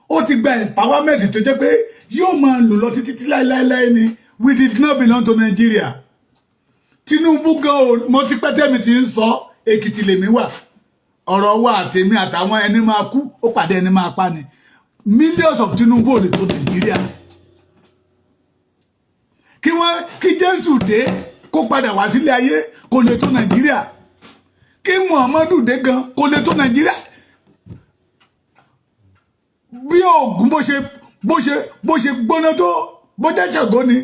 ó ti gba empowerment tó jẹ́ pé yóò máa lò lọ títí tí láéláéláé ni. We did not belong to Nigeria. Tinubu gan o, mo ti pẹ́ tẹ́mi ti ń sọ. Èkìtì lèmi wà. Ọ̀rọ̀ wa àtèmi àtàwọn ẹni máa kú, ó pàdé ẹni máa pa ni. Millions of Tinubu ò lè tó Nàìjíríà. Kí wọ́n kí Jésù dé, kó padà wá sílé ayé, kò lè tó Nàìjíríà. Kí Muhammadu dé gan, kò lè tó Nàìjíríà. Bí Ògún bó ṣe gbóná tó, bó jẹ́ Ṣàngó ni,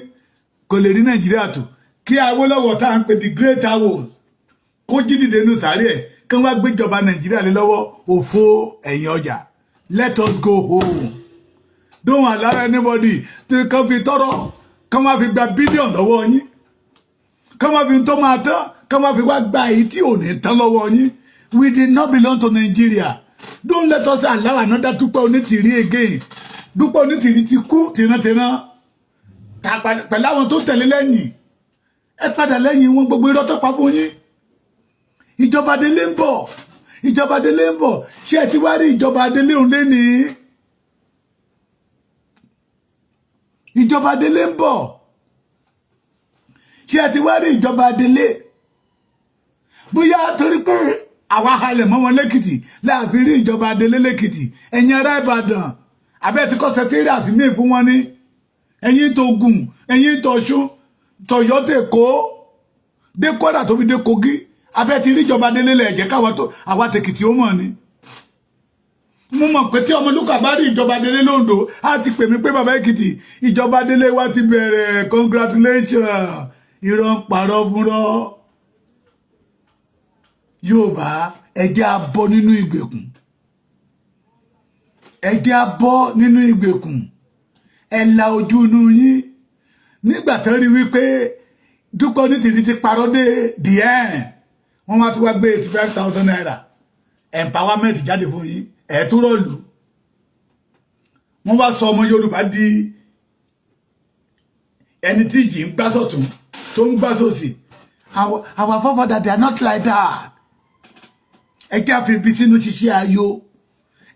kò lè rí Nàìjíríà tó. Kí Awólọ́wọ̀ tá à ń pè the great Awos kó jí dìde nù sáré ẹ̀, kí wọ́n gbéjọba Nàìjíríà lé lọ́wọ́, òfo ẹ̀yìn ọjà. Let us go home. Don't allow anybody to kàn fi tọrọ, kàn máa fi gba billion lọ́wọ́ yín, kàn máa fi tó máa tán, kàn máa fi wá gba èyí tí ò ní tán lọ́wọ́ yín. We did not belong to Nigeria. Don't let us allow another Dúpẹ́ Onítìrí again. Dúpẹ́ Onítìrí ti kú tìrántìrán pẹ̀lú àwọn tó tẹ̀lé lẹ́yìn. Ẹ padà lẹ́yìn wọn, gbogbo irọ́ tó pa fún yín. Ìjọba délé ń bọ̀, ìjọba délé ń bọ̀. Ṣé ẹ ti wá rí ìjọba délé òun lé ní? Ìjọba délé ń bọ̀. Ṣé ẹ ti wá rí ìjọba délé? Bóyá torí pé àwa halẹ̀ mọ́ wọn lẹ́kìtì láàfin rí ìjọba délé lẹ́kìtì. Ẹ̀yin ará Ìbàdàn, abẹ́ ti kọ́ secretariat míì fún wọn ní ẹ̀yin tó gùn, ẹ̀yin tọ̀ṣún, tọ̀yọ́, tèkó dé Kwara, tó fi dé Kogi, abẹ́ ti rí ìjọba délé lẹ̀ jẹ́ káwa tó àwa tèkìtì ó mọ̀ ni. Mo mọ̀ pé tí Ọmọlúkà bá rí ìjọba délé lóńdó, á ti pè mí pé, "Bàbá Èkìtì, ìjọba délé wa ti bẹ̀rẹ̀, congratulations." Irọ́ ń parọ́ fúnrọ́. Yorùbá, ẹ jẹ́ á bọ́ nínú ìgbèkùn, ẹ jẹ́ á bọ́ nínú ìgbèkùn. Ẹ la ojú inú yín. Nígbà tó rí wípé Dúpẹ́ Onítìrí ti parọ́ dé the end, wọ́n wá tún wá gbé ₦85,000 empowerment jáde fún yín. Ẹ̀ tó rọ̀lù, wọ́n wá sọ ọmọ Yorùbá di ẹni tí ìjì ń gbá sọ̀tún, tó ń gbá sósì. Our forefathers, they are not like that. Ẹ jẹ́ àfi ibi sínú ṣiṣẹ́ ayọ̀.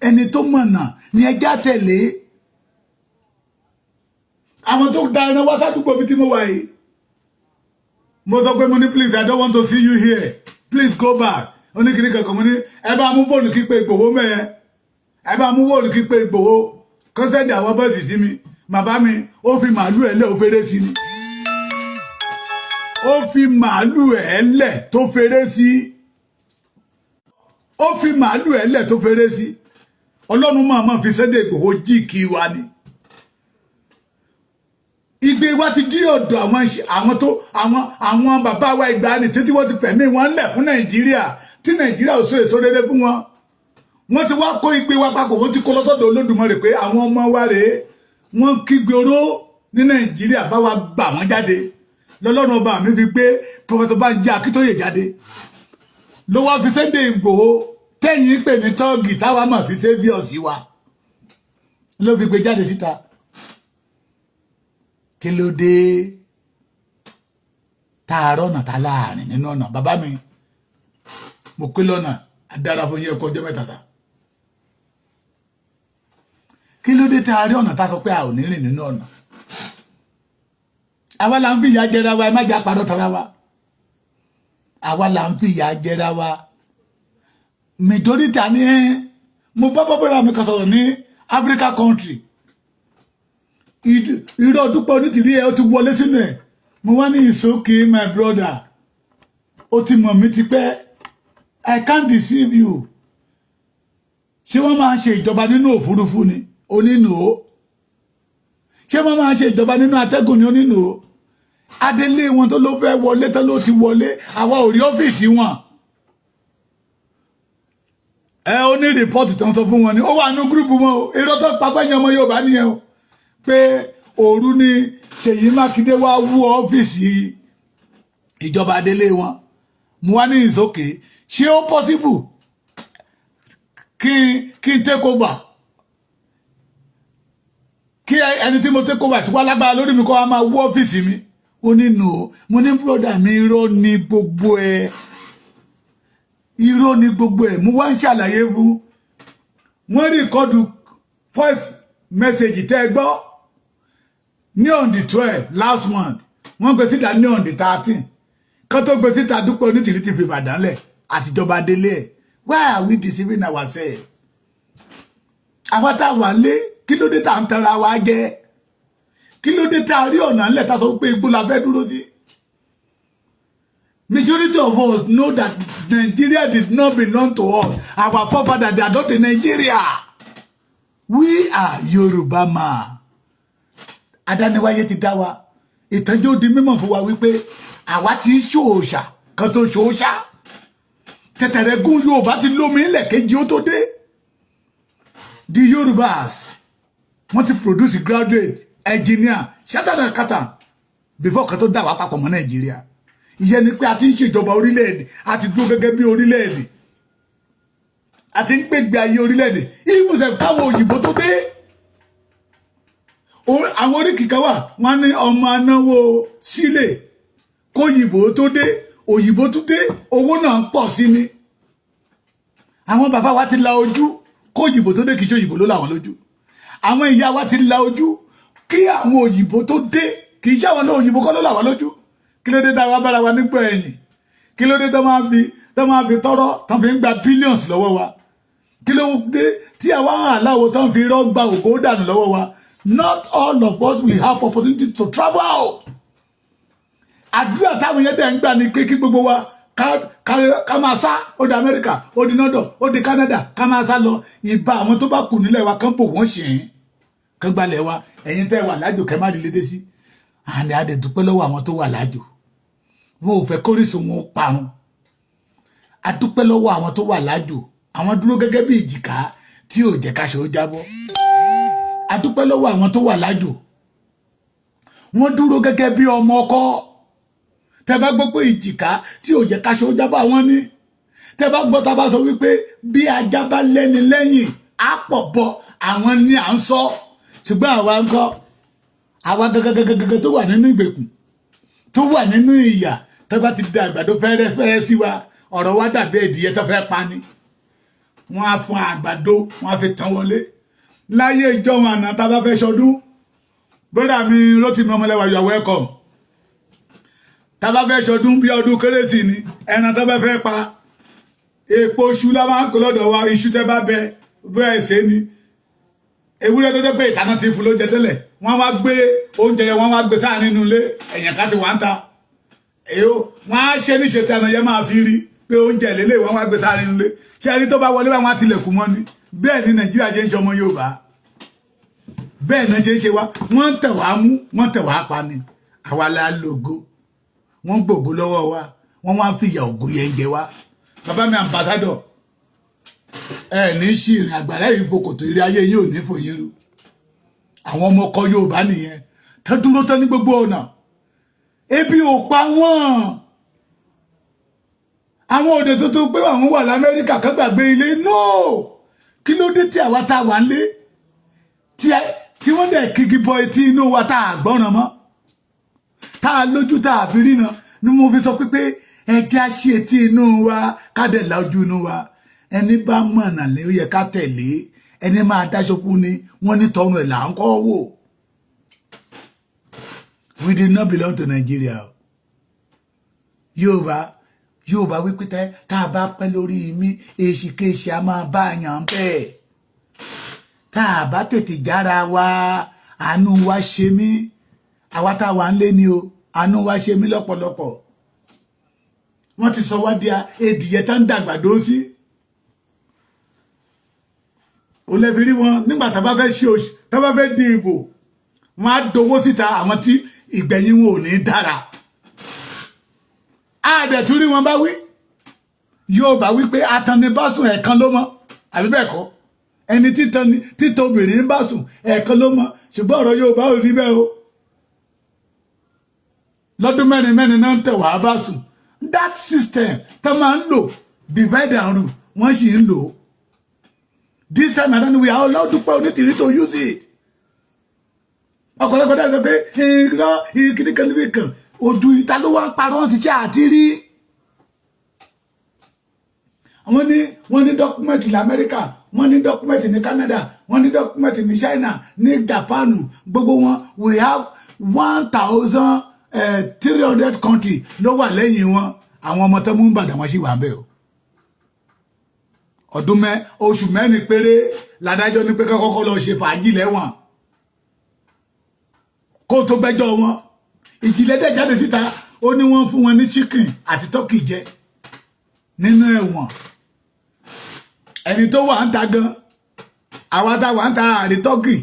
Ẹni tó mọ̀nà ni ẹ jẹ́ àtẹ̀lé. Àwọn tó da ẹran wá sádùúgbò bí tí mo wà yìí, mo sọ pé, mo ní, "Please, I don't want to see you here. Please go back." Oníkìní kankan, mo ní, "Ẹ bá mú fóònù kí pé Ìgbòho mẹ́yẹn. Ẹ bá mú fóònù kí pé Ìgbòho kó send àwọn boys sí mi." Bàbá mi, ó fi màálù ẹ̀ lẹ̀, ó fèrè sí ni. Ó fi màálù ẹ̀ lẹ̀ tó fèrè sí. Ó fi màálù ẹ̀ lẹ̀ tó fèrè sí. Ọlọ́run máa ma fi Sunday Ìgbòho jí kí wa ni. Igbe wa ti dí ọ̀dọ̀ àwọn tó àwọn bàbá wa ìgbàanì títí wọ́n ti fẹ̀mí wọn lẹ̀ fún Nàìjíríà, tí Nàìjíríà ò so èso rere fún wọn. Wọ́n ti wá kó igbe wa papọ̀, wọ́n ti kó lọ́sọ̀dọ̀ Olódùmarè pé àwọn ọmọ wa rèé, wọ́n kígbe oró ní Nàìjíríà, bá wa gbà wọ́n jáde. Lọ́lọ́run ọba mi fi gbé Professor Banji Akíntóyè jáde, ló wá fi Sunday Ìgbòho, tẹ́yìn pè ní tọ́ọ̀gì, táwa mọ̀ sí saviour wa, ló fi gbé jáde síta. Kí ló dé tá a rọ́nà tá láàrin nínú ọ̀nà? Bàbá mi, mo pé lọ́nà adára fún yín, ẹ̀kọ́ ọjọ́ mẹ́ta sá. Kí ló dé tá a rí ọ̀nà tá a sọ pé a ò ní rìn nínú ọ̀nà? Àwa là ń fi ìyà jẹra wa. Ẹ má jà parọ́ tara wa. Àwa là ń fi ìyà jẹra wa. Majority àní mo bá bọ́bọ́ra mi kan sọ̀rọ̀ ní Africa country. Irọ́ Dúpẹ́ Onítìrí ẹ̀ ó ti wọlé sínú ẹ̀. Mo wá ní, "It's okay, my brother. Ó ti mọ̀ mí tipẹ́. I can't deceive you. Ṣé wọ́n máa ń ṣe ìjọba nínú òfurufú ni?" Onínú o. Ṣé wọ́n máa ń ṣe ìjọba nínú atẹ́gùn ni? Onínú o. Adélé wọn tó ló fẹ́ wọlé, tó ló ti wọlé, àwa ò rí ọ́fíìsì wọn. Ẹ ó ní report tó ń sọ fún wọn ni ó wà nínú group wọn o. Irọ́ tó pa pẹ́yìn ọmọ Yorùbá nìyẹn o, pé òru ni Ṣèyí Mákindé wá wú ọ́fíìsì ìjọba adélé wọn. Mo wá ní, "It's okay. Ṣé ó possible kí n take over, kí ẹni tí mo take over tí wọ́n lágbára lórí mi kó wá máa wú ọ́fíìsì mi?" Ó ní no. Mo ní, "Brother mi, irọ́ ni gbogbo ẹ̀, irọ́ ni gbogbo ẹ̀." Mo wá ń ṣàlàyé fún wọ́n. Record voice message tẹ́ ẹ gbọ́ ní on the 12 last month, wọ́n gbé síta ní on the 13. Kán tó gbé síta, Dúpẹ́ Onítìrí ti fi Ìbàdàn lẹ̀ àtijọba délé ẹ̀. Why are we deceiving ourselves? Àwa tá a wà lé, kí ló dé tá à ń tara wa jẹ? Kí ló dé tá a rí ọ̀nà ńlẹ̀ tá a sọ pé igbó la fẹ́ dúró sí? Majority of us know that Nigeria did not belong to us. Our forefathers, they are not in Nigeria. We are Yoruba man. Adániwáyé ti dá wa. Ìtọ́jú di mímọ̀ fún wa wípé àwa ti ṣòòṣà kan tó ṣòòṣà. Tẹ̀tẹ̀rẹ̀ gún Yorùbá ti lómi ilẹ̀ kejì ó tó dé. The Yorubas, wọ́n ti produce graduate, engineer, chartered accountant before kan tó dà wá papọ̀ mọ́ Nàìjíríà. Ìyẹn ni pé a ti ń ṣèjọba orílẹ̀-èdè, a ti dúró gẹ́gẹ́ bí orílẹ̀-èdè, a ti ń gbégbé ayé orílẹ̀-èdè ìwòsàn káwọn òyìnbó tó dé. Àwọn oríkì kan wà, wọ́n ní ọmọ anáwó sílẹ̀ kóyìnbó tó dé, òyìnbó tó dé, owó náà ń pọ̀ sí ni. Àwọn bàbá wa ti la ojú kóyìnbó tó dé, kì í ṣe òyìnbó ló làwọn lójú. Àwọn ìyá wa ti la ojú kí àwọn òyìnbó tó dé, kì í ṣe àwọn òyìnbó kọ́ ló làwọn lójú. Kí ló dé tá a wá bára wa nígbà ẹ̀yìn? Kí ló dé tó máa fi tọrọ tó fi ń gba billions lọ́wọ́ wa? Kí ló dé tí àwa aláwo tó ń fi irọ́ gba ògo dànù lọ́wọ́ wa? Not all of us will have opportunity to travel out. Àdúrà táwọn yẹn dẹ̀ ń gbà ní pé kí gbogbo wa ká máa sá, ó di Amẹ́ríkà, ó di London, ó di Canada, ká máa sá lọ. Ìbá àwọn tó bá kù nílẹ̀ wa kán bò wọ́n ṣe é, kán gbalẹ̀ wa. Ẹ̀yin tẹ́ wà lájò, kẹ́ má rí lédè sí àní. Adẹ̀ dúpẹ́ lọ́wọ́ àwọn tó wà lájò, wọn ò fẹ́ kórìsùn wọn parun. Adúpẹ́ lọ́wọ́ àwọn tó wà lájò, àwọn dúró gẹ́gẹ́ bí ìjìká tí ò jẹ́ káṣọ ó jábọ́. Adúpẹ́ lọ́wọ́ àwọn tó wà lájò, wọ́n dúró gẹ́gẹ́ bí ọmọ ọkọ. Tẹ́ bá gbọ́ pé ìjìká tí ò jẹ́ káṣọ ó jábọ́, àwọn ní. Tẹ́ bá gbọ́ tá a bá sọ wípé bí ajá bá lẹ́ni lẹ́yìn á pọ̀ bọ́, àwọn ní à ń sọ. Ṣùgbọ́n àwa ń kọ́, àwa gẹ́gẹ́gẹ́gẹ́ tó wà nínú ìgbèkùn, tó wà nínú ìyà, tẹ́ bá ti da àgbàdo fẹ́rẹ́ fẹ́rẹ́ sí wa, ọ̀rọ̀ wa dàbí ẹ̀dìyẹ tó fẹ́ pa ni. Wọ́n á fún àgbàdo, wọ́n á fi tán wọlé. Láyé ìjọ́un àná, tá a bá fẹ́ ṣọdún, brother mi Rótìmí Ọmọlẹ́wà, you are welcome. Tá a bá fẹ́ ṣọdún bí ọdún Kérésì ni, ẹran tó bá fẹ́ pa, èpo iṣu la máa ń kó lọ́dọ̀ wa. Iṣu tẹ́ bá bẹ bẹ́ẹ̀ ṣe ni. Ewúrẹ́ tó jẹ́ pé ìtànà ti fún lóúnjẹ tẹ́lẹ̀, wọ́n wá gbé oúnjẹ yẹn, wọ́n wá gbé sáà nínú ilé, ẹ̀yàn ká ti wà ń ta èyó. Wọ́n á ṣe níṣe tí àná yẹn máa fi rí pé oúnjẹ lélẹ̀, wọ́n wá gbé sáà nínú ilé. Ṣé ẹni tó bá wọlé wá, wọn á tilẹ̀kùn mọ́ ni. Bẹ́ẹ̀ ni Nàìjíríà ṣe ń ṣe ọmọ Yorùbá. Bẹ́ẹ̀ náà ṣe é ṣe wá. Wọ́n ń tẹ̀ wá mú, wọ́n tẹ̀ wá pa ni. Àwa la lògo, wọ́n gbògo lọ́wọ́ wa, wọ́n wá ń fìyà ògo yẹn jẹ wá. Bàbá mi ambassador, ẹ ní sí ìrìn àgbàrá yìí fokòtò eré ayé yìí ò ní fòyín rú. Àwọn ọmọ ọkọ Yorùbá nìyẹn tó dúró tán ní gbogbo ọ̀nà. Ebi ò pa wọ́n. Àwọn òde tó tó pé àwọn wà l'Amẹ́ríkà kan gbàgbé ilé. No, kí ló dé tí àwa tá a wà ń lé, tí wọ́n dẹ̀ kíkí bọ etí inú wa, tá a gbọ́ràn mọ́, tá a lójú, tá a fi ríran? Ni mo fi sọ pé ẹ jẹ́ á ṣí etí inú wa, ká dẹ̀ la ojú inú wa. Ẹni bá mọ̀nà lé, ó yẹ ká tẹ̀lé. Ẹni máa dáṣọ fún ni, wọ́n ní tọrùn ẹ̀ là ń kọ́ wò. We did not belong to Nigeria. Yorùbá, Yorùbá wípé tá a bá pẹ́ lórí mi, èsìkéṣì a máa bá a yàn bẹ́ẹ̀. Tá a bá tètè jára wa, àánú wa ṣe mí. Àwa tá a wà ń lé ni o, àánú wa ṣe mí lọ́pọ̀lọpọ̀. Wọ́n ti sọ wá di edìyẹ tá ń dàgbàdo sí. Ó lẹ́fi rí wọn nígbà tá a bá fẹ́ ṣe oṣù, tá a bá fẹ́ di ìbò, wọ́n á dowó síta. Àwọn tí ìgbẹ̀yìn wọn ò ní dára, àdẹ̀tún rí wọn bá wí. Yóò bá wí pé atannibásùn ẹ̀ẹ̀kan ló mọ́, àbí bẹ́ẹ̀ kọ́? Ẹni títan obìnrin ń bá sùn, ẹ̀ẹ̀kan ló mọ́. Ṣùgbọ́n ọ̀rọ̀ Yorùbá ò rí bẹ́ẹ̀ o. Lọ́dún mẹ́rin mẹ́rin náà ń tẹ̀ wá bá sùn. That system tó máa ń lò, divide and rule, wọ́n sì ń lò ó. This time around, we are allowed Dúpẹ́ Onítìrí to use it. Ọ̀pọ̀lọpọ̀ dáa sọ pé irọ́ ìkíní kan níbi kan ojú ìta ló wá ń parọ́ ṣiṣẹ́ àti rí. Wọ́n ní document ní Amẹ́ríkà, wọ́n ní document ní Canada, wọ́n ní document ní China, ní Japan, gbogbo wọn. We have 1,300 country ló wà lẹ́yìn wọn. Àwọn ọmọ tó mú ń bàdàn, wọn sì wà ń bẹ̀ o. Ọdún mẹ́ oṣù 4 péré ládájọ́ ní pé kọ́kọ́ lọ ṣe fàájì lẹ́wọ̀n kó tó gbẹ́jọ́ wọn. Ìjìnlẹ̀ dẹ̀ jáde síta, ó ní wọ́n fún wọn ní chicken àti turkey jẹ nínú ẹ̀wọ̀n. Ẹni tó wà ń ta gan, àwa tá wà ń ta, àrí turkey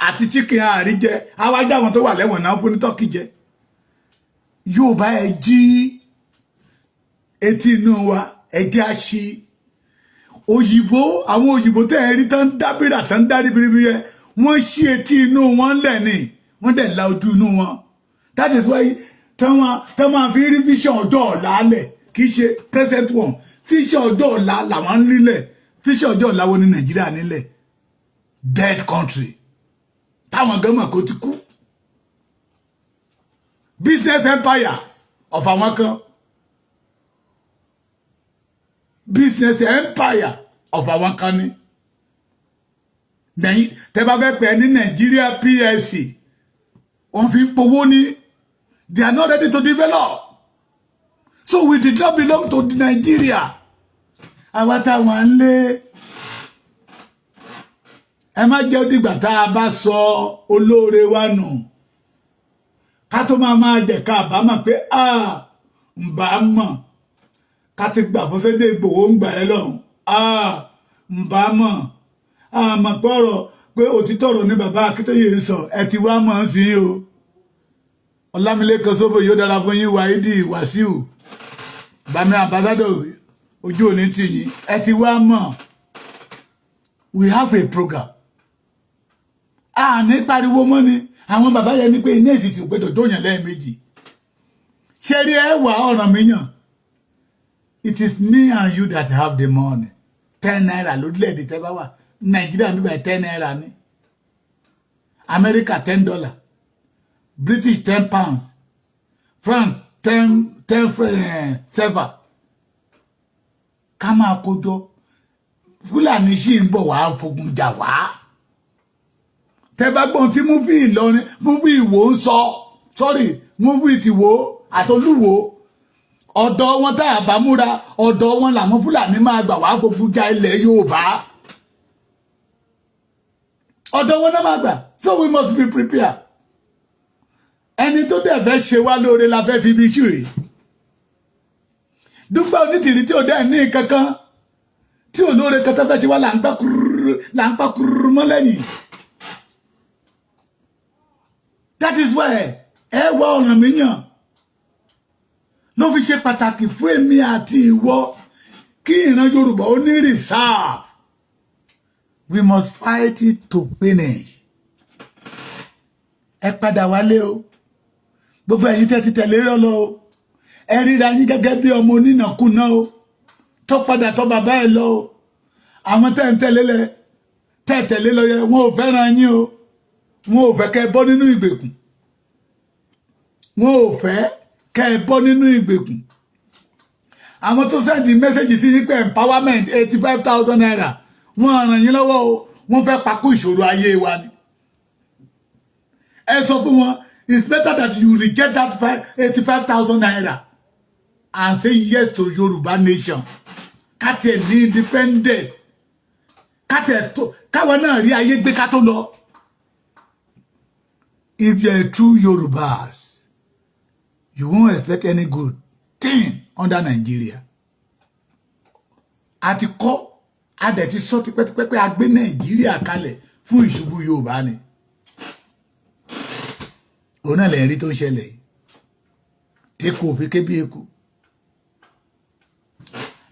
àti chicken àrí jẹ. Àwa já wọn tó wà lẹ́wọ̀n náà fún ní turkey jẹ. Yóò bá ẹ jí etí inú wa, ẹ jẹ́ àṣì òyìnbó. Àwọn òyìnbó tẹ́ ẹ rí tán dábìrà, tán dárí biribi yẹn, wọ́n ṣí etí inú wọn lẹ̀ ni, wọ́n dẹ̀ la ojú inú wọn. That is why tán máa fi rí vision ọjọ́ ọ̀la lẹ̀. Kì í ṣe present one, vision ọjọ́ ọ̀la làwọn ń rílẹ̀. Vision ọjọ́ ọ̀la wo ní Nàìjíríà nílẹ̀? Dead country táwọn gẹ́mọ̀ kó ti kú, business empires of àwọn kan, business empire of àwọn kan ní. Tẹ́ bá fẹ́ pè é ní Nàìjíríà PLC, wọ́n fi ń powó ní. They are not ready to develop, so we did not belong to Nigeria. Àwa táwọn ń lé, ẹ má jẹ́ dìgbà tá a bá sọ olóore wa nù ká tó máa máa jẹ ká àbámọ̀ pé a ń bá mọ̀ ká ti gbà fún Sunday Igboho ń gbà ẹ lọ́hùn. A ń bá mọ̀, a mọ̀ pé ọ̀rọ̀ pé òtítọ́ ọ̀rọ̀ ní bàbá Akíntóyè ń sọ. Ẹ ti wá mọ̀ ọ́n sí o. Ọlámilékan Sóbò, yóò dára fún yín. Wáídì Wàsíù Bami ambassador, ojú òní tì yín. Ẹ ti wá mọ̀. We have a program. A ní pariwo mọ́ ni. Àwọn bàbá yẹn ní pé iná èsì tí ò gbẹdọ̀ jóyàn lẹ́ẹ̀mejì. Ṣé rí ẹ wà ọ̀ràn míyàn? It is me and you that have the money. ₦10 lórílẹ̀‐èdè tẹ́ bá wà Nàìjíríà nígbà, ₦10 ní Amẹ́ríkà, $10 British, £10 France, ten ten seven. Ká máa kójọ. Fúlàní sì ń bọ̀ wá fogun jà wá. Tẹ́ bá gbọ́n tí movie Ìlọrin, movie Ìwó ń sọ, sorry, movie tìwó àtolúwo, ọ̀dọ̀ wọn tá a bá múra, ọ̀dọ̀ wọn làwọn Fúlàní máa gbà wá fogun jà ilẹ̀ Yorùbá. Ọ̀dọ̀ wọn náà máa gbà, so we must be prepared. Ẹni tó dẹ̀ fẹ́ ṣe wá lóore la fẹ́ fi bí ṣù yìí. Dúpẹ́ Onítìrí tí ò dẹ́ ní kankan, tí ò lóore kan tó fẹ́ ṣe wá, là ń gbá kúrúrú, là ń pa kúrúrú mọ́ lẹ́yìn. That is why ẹ wá Ọ̀rànmíyàn ló fi ṣe pàtàkì fún èmi àti ìwọ kí ìran Yorùbá ó ní reserve. We must fight it to finish. Ẹ padà wálé o, gbogbo ẹ̀yin tẹ́ ti tẹ̀lé rọ́ lọ o. Ẹ ríra yín gẹ́gẹ́ bí ọmọ onínàkúnà o, tó padà tọ́ bàbá ẹ lọ o. Àwọn tẹ́ ń tẹ̀lé lẹ, tẹ́ tẹ̀lé lọ yẹ, wọn ò fẹ́ràn yín o. Wọn ò fẹ́ kẹ́ ẹ bọ́ nínú ìgbèkùn. Wọn ò fẹ́ kẹ́ ẹ bọ́ nínú ìgbèkùn. Àwọn tó send message sí yín pé empowerment ₦85,000, wọ́n ràn yín lọ́wọ́ o. Wọ́n fẹ́ pakú ìṣòro ayé wa ni. Ẹ sọ fún wọn, it's better that you reject that ₦85,000 and say yes to Yorùbá nation. Ká tiẹ̀ ní independent, ká tiẹ̀ tó káwọn náà rí ayé gbé ká tó lọ. If you are true Yorùbás, you won't expect any good thing under Nigeria. A ti kọ́, a dẹ̀ ti sọ tipẹ́tipẹ́ pé a gbé Nàìjíríà kalẹ̀ fún ìṣubú Yorùbá ni. Òun náà lè rí tó ń ṣẹlẹ̀ yìí tí kò fi ké bí eku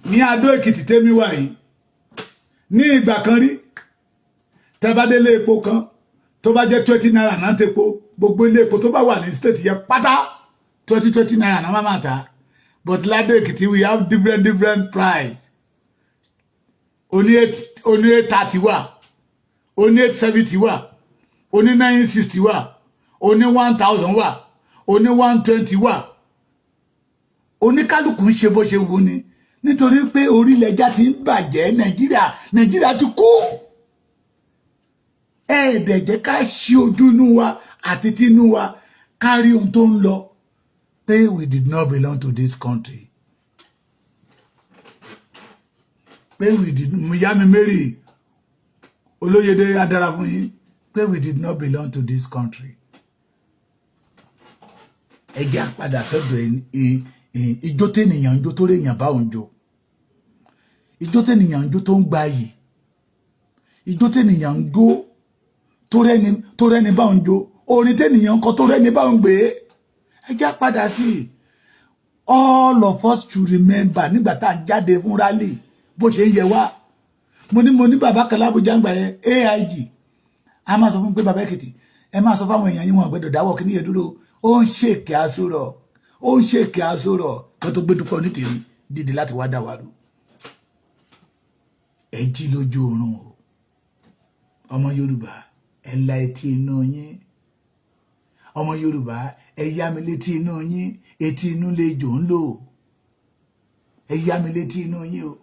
ní Adó Èkìtì tẹ́mi wà yìí. Ní ìgbà kan rí, tẹ́ bá délé epo kan, tó bá jẹ́ ₦20 náà tepo, gbogbo ilé epo tó bá wà ní state yẹn pátá, 20 20 naira náà máa ta. But ládó Èkìtì, we have different different price. Oní 830 wà, oní 870 wà, oní 960 wà, oní 1,000 wà, oní 120 wà. Oníkálukú ń ṣe bó ṣe wù ni, nítorí pé orílẹ̀-èdè ti ń bàjẹ́. Nàìjíríà, Nàìjíríà ti kú. Ẹ̀ẹ́dẹ̀ jẹ́ ká ṣí ojú inú wa àti tinú wa, ká rí ohun tó ń lọ, pé we did not belong to this country, pé we did. Ìyá mi Mary Olóyèdè adára fún yín, pé we did not belong to this country. Ẹ jẹ́ á padà sọ́dọ̀ ijó tẹ́nìyàn ń jó tó réèyàn bá òun jó, ijó tẹ́nìyàn ń jó tó ń gba yìí, ijó tẹ́nìyàn ń jó tó rẹ́ni bá òun jó, orin tẹ́nìyàn ń kọ tó rẹ́ni bá òun gbé. Ẹ jẹ́ á padà sí i. All of us should remember nígbà tá à ń jáde fún rally, bó ṣe ń yẹ wá. Mo ní bàbá kan lábújá ń gbà yẹn, AIG. A máa sọ fún pé, "Bàbá Èkìtì, ẹ máa sọ fáwọn èèyàn yín, wọn gbẹdọ̀ dáwọ́ kí níyẹn dúró." Ó ń ṣèkè àsọ̀rọ̀, ó ń ṣèkè àsọ̀rọ̀ kan tó gbé Dúpẹ́ Onítìrí dìde láti wá dá wa rú. Ẹ jí lójú oorun o, ọmọ Yorùbá. Ẹ la etí inú yín, ọmọ Yorùbá. Ẹ yá mi létí inú yín. Etí inú lè jò ń lò. Ẹ yá mi létí inú yín o.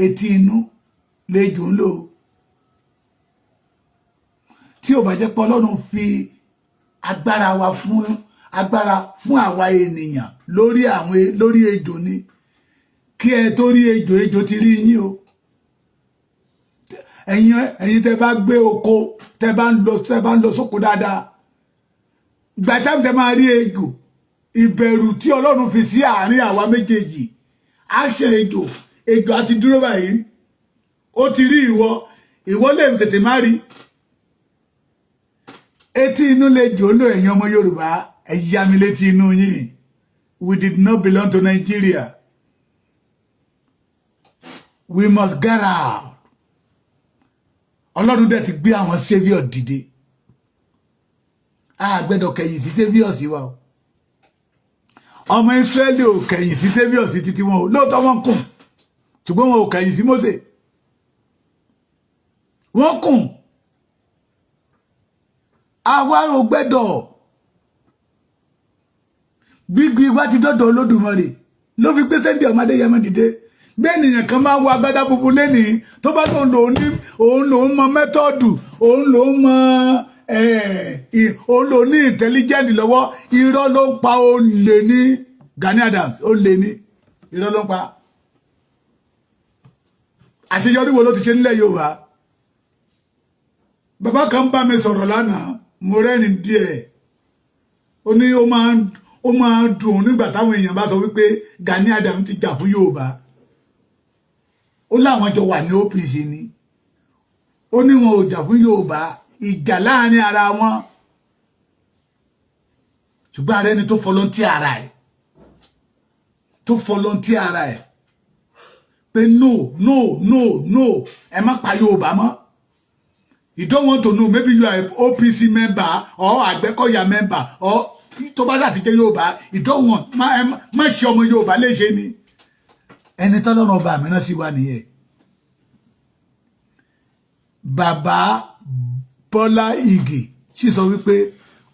Etí inú lè jò ń lò. Tí ò bá jẹ́ pé Ọlọ́run fi agbára wa fún agbára fún àwa ènìyàn lórí àwọn lórí ejò ni, kí ẹ tó rí ejò, ejò ti rí yín o. Ẹ̀yin tẹ́ bá gbé oko, tẹ́ bá ń lọ sóko dáadáa, gbàtà tẹ́ máa rí ejò, ìbẹ̀rù tí Ọlọ́run fi sí àárín àwa méjèèjì á ṣe ejò. Ejò á ti dúró báyìí, ó ti rí ìwọ. Ìwọ lè tètè má rí. Etí inú lè jò lò. Ẹ̀yin ọmọ Yorùbá, ẹ yá mi létí inú yín. We did not belong to Nigeria. We must get out. Ọlọ́run dẹ̀ ti gbé àwọn saviour dìde. A gbẹ́dọ̀ kẹ̀yìn sí saviour sí wa o. Ọmọ Ísírẹ́lì ò kẹ̀yìn sí saviour sí títí wọn o. Lóòótọ́ wọn kùn, ṣùgbọ́n wọn ò kẹ̀yìn sí Mósè. Wọ́n kùn. Àwa ò gbẹ́dọ̀. Gbígbí wá ti dọ́dọ̀ Olódùmarè ló fi gbé Sunday ọmọdé Adéyẹmọ dìde. Bí ènìyàn kan máa ń wọ agbádá funfun lẹ́nìí, tó bá tó ń lò ní òun lòún mọ method, òun lòún mọ, òun lòún ní intelligent lọ́wọ́, irọ́ ló ń pa. Ó lè ní Gani Adams, ó lè ní irọ́ ló ń pa. Àṣeyọrí wo ló ti ṣe nílẹ̀ Yorùbá? Bàbá kan bá mi sọ̀rọ̀ lánàá, mo rẹ́rìn díẹ̀. Ó ní ó máa ń dùn nígbà táwọn èèyàn bá sọ wípé Gani Adams ti jà fún Yorùbá. Ó láwọn jọ wà ní OPC ni. Ó ní wọn ò jà fún Yorùbá, ìjà láàrin ara wọn. Ṣùgbọ́n ààrẹ ni tó volunteer ara ẹ̀, tó volunteer ara ẹ̀ pé no, no, no, no, ẹ má pa Yorùbá mọ́. You don't want to know, maybe you are a OPC member or Àgbẹ̀kọ̀yà member or tó bá láti jẹ́ Yorùbá, you don't want má má ṣe ọmọ Yorùbá léṣe ni. Ẹni tọ́lọ́run ọba mi rán sí wa nìyẹn. Bàbá Bọ́lá Ìgè sì sọ wípé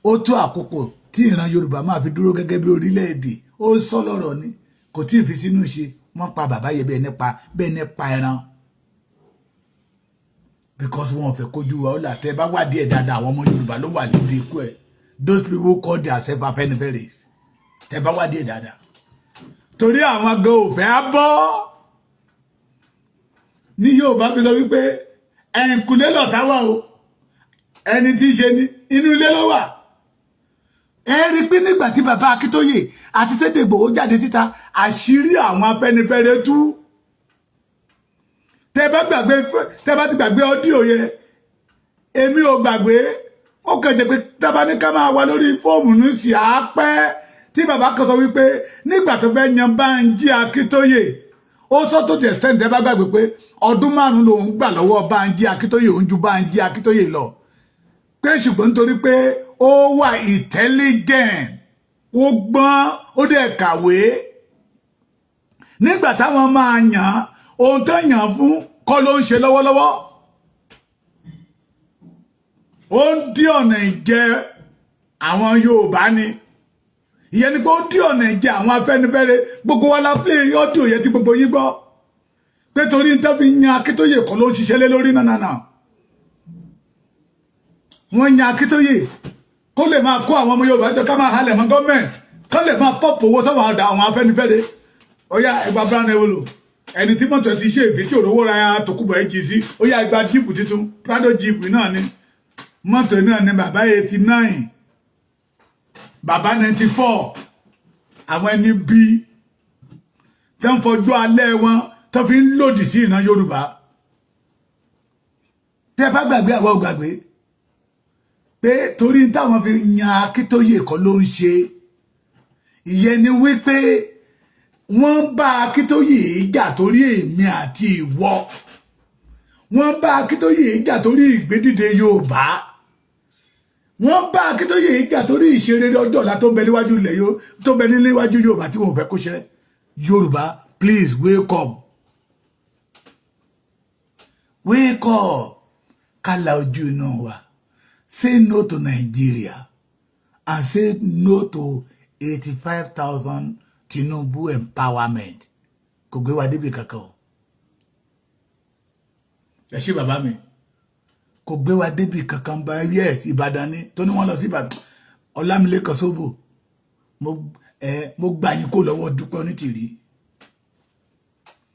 ó tó àkókò tí ìran Yorùbá máa fi dúró gẹ́gẹ́ bí orílẹ̀-èdè. Ó sọ lọ́rọ̀ ni, kò tí ì fi sínú ṣe. Wọ́n pa bàbá yẹ bẹ́ẹ̀ nípa ẹran because wọn ò fẹ́ kójú wa ó là. Tẹ́ bá wádìí ẹ̀ dáadáa, àwọn ọmọ Yorùbá ló wà níbi ikú ẹ̀, those people call themselves Afẹ́nifẹ́re. Tẹ́ bá wádìí ẹ̀ dáadáa, torí àwọn gan ò fẹ́ bọ́ ní Yorùbá fi sọ wípé ẹ̀ǹkùlé lọ̀tá wà o, ẹni tí í ṣe ní inú ilé ló wà. Ẹ rí pé nígbà tí bàbá Akíntóyè àti Sunday Igboho jáde síta, àṣírí àwọn Afẹ́nifẹ́re tú. Tẹ́ bá gbàgbé, tẹ́ bá ti gbàgbé audio yẹn, èmi ò gbàgbé. Ó kàn jẹ́ pé tábà ní ká máa wà lórí fóònù ní sí àápẹ́ tí bàbá kan sọ wípé nígbà tó fẹ́ yan Bánjí Akíntóyè, ó sọ tó the extent, tẹ́ bá gbàgbé, pé ọdún 5 lòun gbà lọ́wọ́ Bánjí Akíntóyè, òun ju Bánjí Akíntóyè lọ, pé ṣùgbọ́n nítorí pé ó wà intelligent, ó gbọ́n, ó dẹ̀ kàwé, nígbà táwọn máa yàn, ohun tó yàn fún kọ́ ló ń ṣe lọ́wọ́lọ́wọ́. Ó ń dí ọ̀nà ìjẹ àwọn Yorùbá ni. Ìyẹn ni pé ó dí ọ̀nà ìjẹ àwọn Afẹ́nifẹ́re. Gbogbo wa la play audio yẹn tí gbogbo yín gbọ́ pé torí ní tẹ́bí yan Akíntóyè kọ́ ló ń ṣiṣẹ́ lé lórí náà. Wọ́n yan Akíntóyè kó lè máa kó àwọn ọmọ Yorùbá jọ, ká máa halẹ̀ mọ́ gọ́ọ̀mẹ̀ntì, kó lè máa pọ̀pọ̀ owó sọ́wọ́n ọ̀dà àwọn Afẹ́nifẹ́re. Ó yá, ẹgbà brown envelope. Ẹni tí mọ́tò ti ṣe èké tí òrówó ra tòkúbọ̀ ẹ̀ jì sí, ó yá, ẹgbà jeep tuntun, Prado jeep náà ni mọ́tò náà ni. Bàbá 89, bàbá 94, àwọn ẹni bí tẹ́ ń fọjọ́ alẹ́ wọn tó fi ń lòdì sí ìran Yorùbá. Tẹ́ bá gbàgbé, àwọn ò gbàgbé pé torí táwọn fi yan Akíntóyè kọ́ ló ń ṣe. Ìyẹn ni wípé wọ́n bá Akíntóyè jà torí èmi àti ìwọ. Wọ́n bá Akíntóyè jà torí ìgbédìde Yorùbá. Wọ́n bá Akíntóyè jà torí ìṣerere ọjọ́ ọ̀la tó ń bẹ níwájú ilẹ̀ yóò tó ń bẹ níwájú Yorùbá tí wọ́n fẹ́ kó ṣe. Yorùbá, please wake up, wake up. Ká la ojú inú wa. Say no to Nigeria and say no to 85,000 Tinubu empowerment. Kò gbé wa débi kankan o. Ẹ ṣé, bàbá mi. Kò gbé wa débi kankan bá. Yes, Ìbàdàn ni tó ní wọ́n lọ sí Ìbàdàn. Ọlámilékan Sóbò, mo gbà yín kó lọ́wọ́ Dúpẹ́ Onítìrí.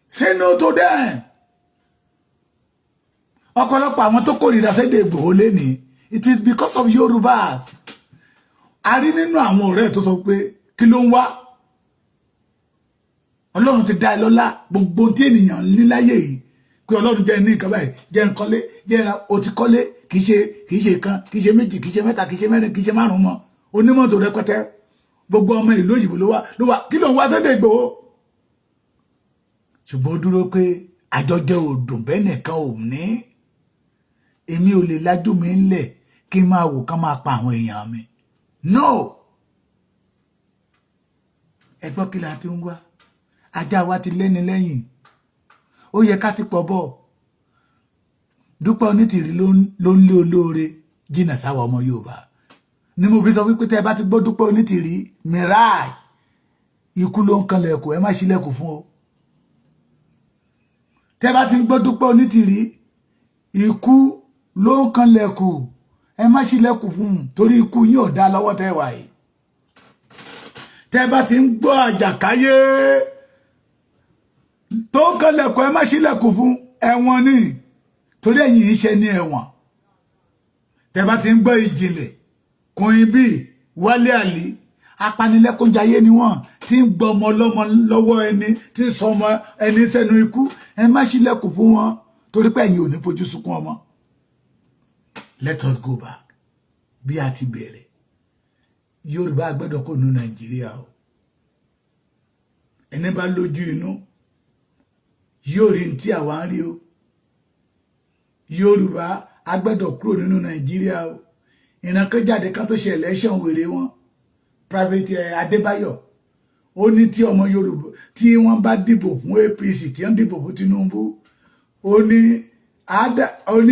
Say no to them. Ọ̀pọ̀lọpọ̀ àwọn tó kórìíra Sunday Igboho lénìí, it is because of Yorùbá. A rí nínú àwọn ọ̀rẹ́ tó sọ pé kí ló ń wá, Ọlọ́run ti dá ẹ lọ́lá, gbogbo tí ènìyàn ní láyé yìí, pé Ọlọ́run jẹ́ ní nǹkan báyìí, jẹ́ nkọ́lé, jẹ́ ra o ti kọ́lé, kì í ṣe kan, kì í ṣe méjì, kì í ṣe mẹ́ta, kì í ṣe mẹ́rin, kì í ṣe márùn mọ́, onímọ́tò rẹpẹtẹ, gbogbo ọmọ ìlú òyìnbó ló wà, kí ló ń wá Sunday Igboho? Ṣùgbọ́n ó dúró pé àjọjẹ òdùn bẹ́ẹ̀ nìkan ò ní. Èmi ò lè lajú mi ńlẹ̀ kí n máa wò ká máa pa àwọn èèyàn mi. No. Ẹ gbọ́, kí la ti ń wá? Ajá wa ti lẹ́ni lẹ́yìn, ó yẹ ká ti pọ̀ bọ̀. Dúpẹ́ Onítìrí ló ń lé olóore jìnnà sáwà ọmọ Yorùbá ni mo fi sọ wípé tẹ́ ẹ bá ti gbọ́ Dúpẹ́ Onítìrí mirage, ikú ló ń kanlẹ̀kùn, ẹ má ṣílẹ̀kùn fún o. Tẹ́ ẹ bá ti gbọ́ Dúpẹ́ Onítìrí, ikú ló ń kanlẹ̀kùn, ẹ má ṣílẹ̀kùn fún un, torí ikú yín ò dá lọ́wọ́ tẹ́ wà yìí. Tẹ́ bá ti ń gbọ́ àjàkáyé tó ń kanlẹ̀kùn, ẹ má ṣílẹ̀kùn fún, ẹ̀wọ̀n ni, torí ẹ̀yin yìí ṣe ní ẹ̀wọ̀n. Tẹ́ bá ti ń gbọ́ ìjìnlẹ̀ Queen Bee, Wálé Àlí, apanilẹ́kúnjayé ni wọ́n tí ń gbọ́ ọmọ ọlọ́mọ lọ́wọ́ ẹni, tí ń sọ ọmọ ẹni sẹ́nu ikú, ẹ má ṣílẹ̀kùn fún wọn, torí pé ẹ̀yin ò ní fojú sunkún ọmọ. Let us go back bí a ti bẹ̀rẹ̀. Yorùbá gbọ́dọ̀ kó nu Nàìjíríà o. Ẹni bá lójú inú yóò rí tí àwa ń rí o. Yorùbá a gbọ́dọ̀ kúrò nínú Nàìjíríà o. Ìran kan jáde kan tó ṣe election wèrè wọn, Private Adébáyọ̀, ó ní tí ọmọ Yorùbá tí wọ́n bá dìbò fún APC, tí wọ́n dìbò fún Tinubu, ó ní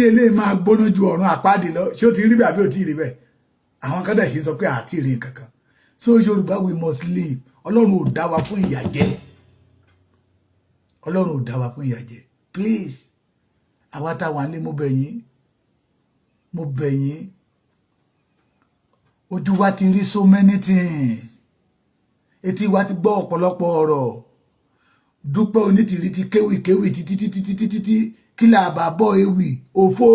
eléyìí máa gbóná ju ọ̀run àpáàdì lọ. Ṣé ó ti rí bẹ́ẹ̀ àbí ó ti rí bẹ́ẹ̀? Àwọn kan dẹ̀ ṣe ń sọ pé àti rí nǹkan kan. So Yorùbá, we must live. Ọlọ́run ò dá wa fún ìyà jẹ. Ọlọ́run ò dá wa fún ìyà jẹ. Please, àwa tá wà nílé, mo bẹ̀ yín, mo bẹ̀ yín. Ojú wa ti rí so many things, etí wa ti gbọ́ ọ̀pọ̀lọpọ̀ ọ̀rọ̀. Dúpẹ́ Onítìrí ti kéwì kéwì títí títí títí títí, kí là bá bọ́ ewì òfo.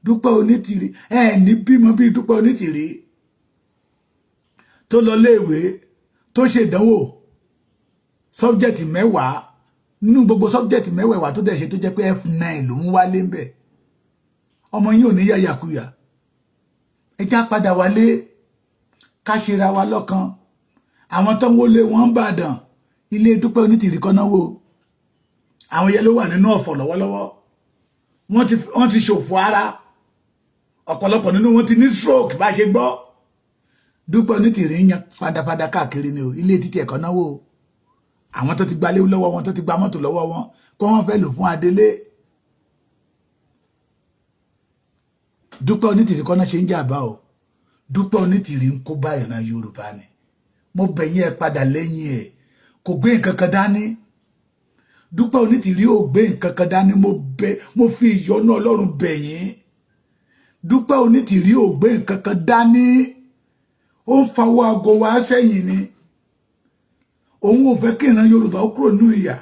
Dúpẹ́ Onítìrí, ẹ ní bímọ bíi Dúpẹ́ Onítìrí tó lọ léèwé, tó ṣèdánwò subject 10, nínú gbogbo subject mẹ́wẹ̀ẹ̀wá tó dẹ̀ ṣe, tó jẹ́ pé F9 ló ń wálé ń bẹ̀. Ọmọ yín ò ní yàyàkuyà. Ẹ já padà wálé, ká ṣera wa lọ́kan. Àwọn tó ń wọlé wọn ń bàdàn, ilé Dúpẹ́ Onítìrí kan náwó, àwọn yẹn ló wà nínú ọ̀fọ̀ lọ́wọ́lọ́wọ́. Wọ́n ti ṣòfò ara, ọ̀pọ̀lọpọ̀ nínú wọn ti ní stroke. Bá ṣe gbọ́, Dúpẹ́ Onítìrí ń yan fadafada káàkiri ni o. Ilé títí ẹ̀kọ́ náwó, àwọn tó ti gbalé lọ́wọ́ wọn, tó ti gba mọ́tò lọ́wọ́ wọn, kó wọ́n fẹ́ lò fún adélé. Dúpẹ́ Onítìrí kọ́ náà ṣe ń jàbá o. Dúpẹ́ Onítìrí ń kó bá ìran Yorùbá ni. Mo bẹ̀ yín, ẹ padà lẹ́yìn ẹ̀. Kò gbé nǹkan kan dání. Dúpẹ́ Onítìrí ò gbé nǹkan kan dání. Mo bẹ̀, mo fi ìyọ́nú Ọlọ́run bẹ̀ yín. Dúpẹ́ Onítìrí ò gbé nǹkan kan dání. Ó ń fawọ́ aago wá sẹ́yìn ni. Òun ò fẹ́ kí ìran Yorùbá ó kúrò nínú ìyà.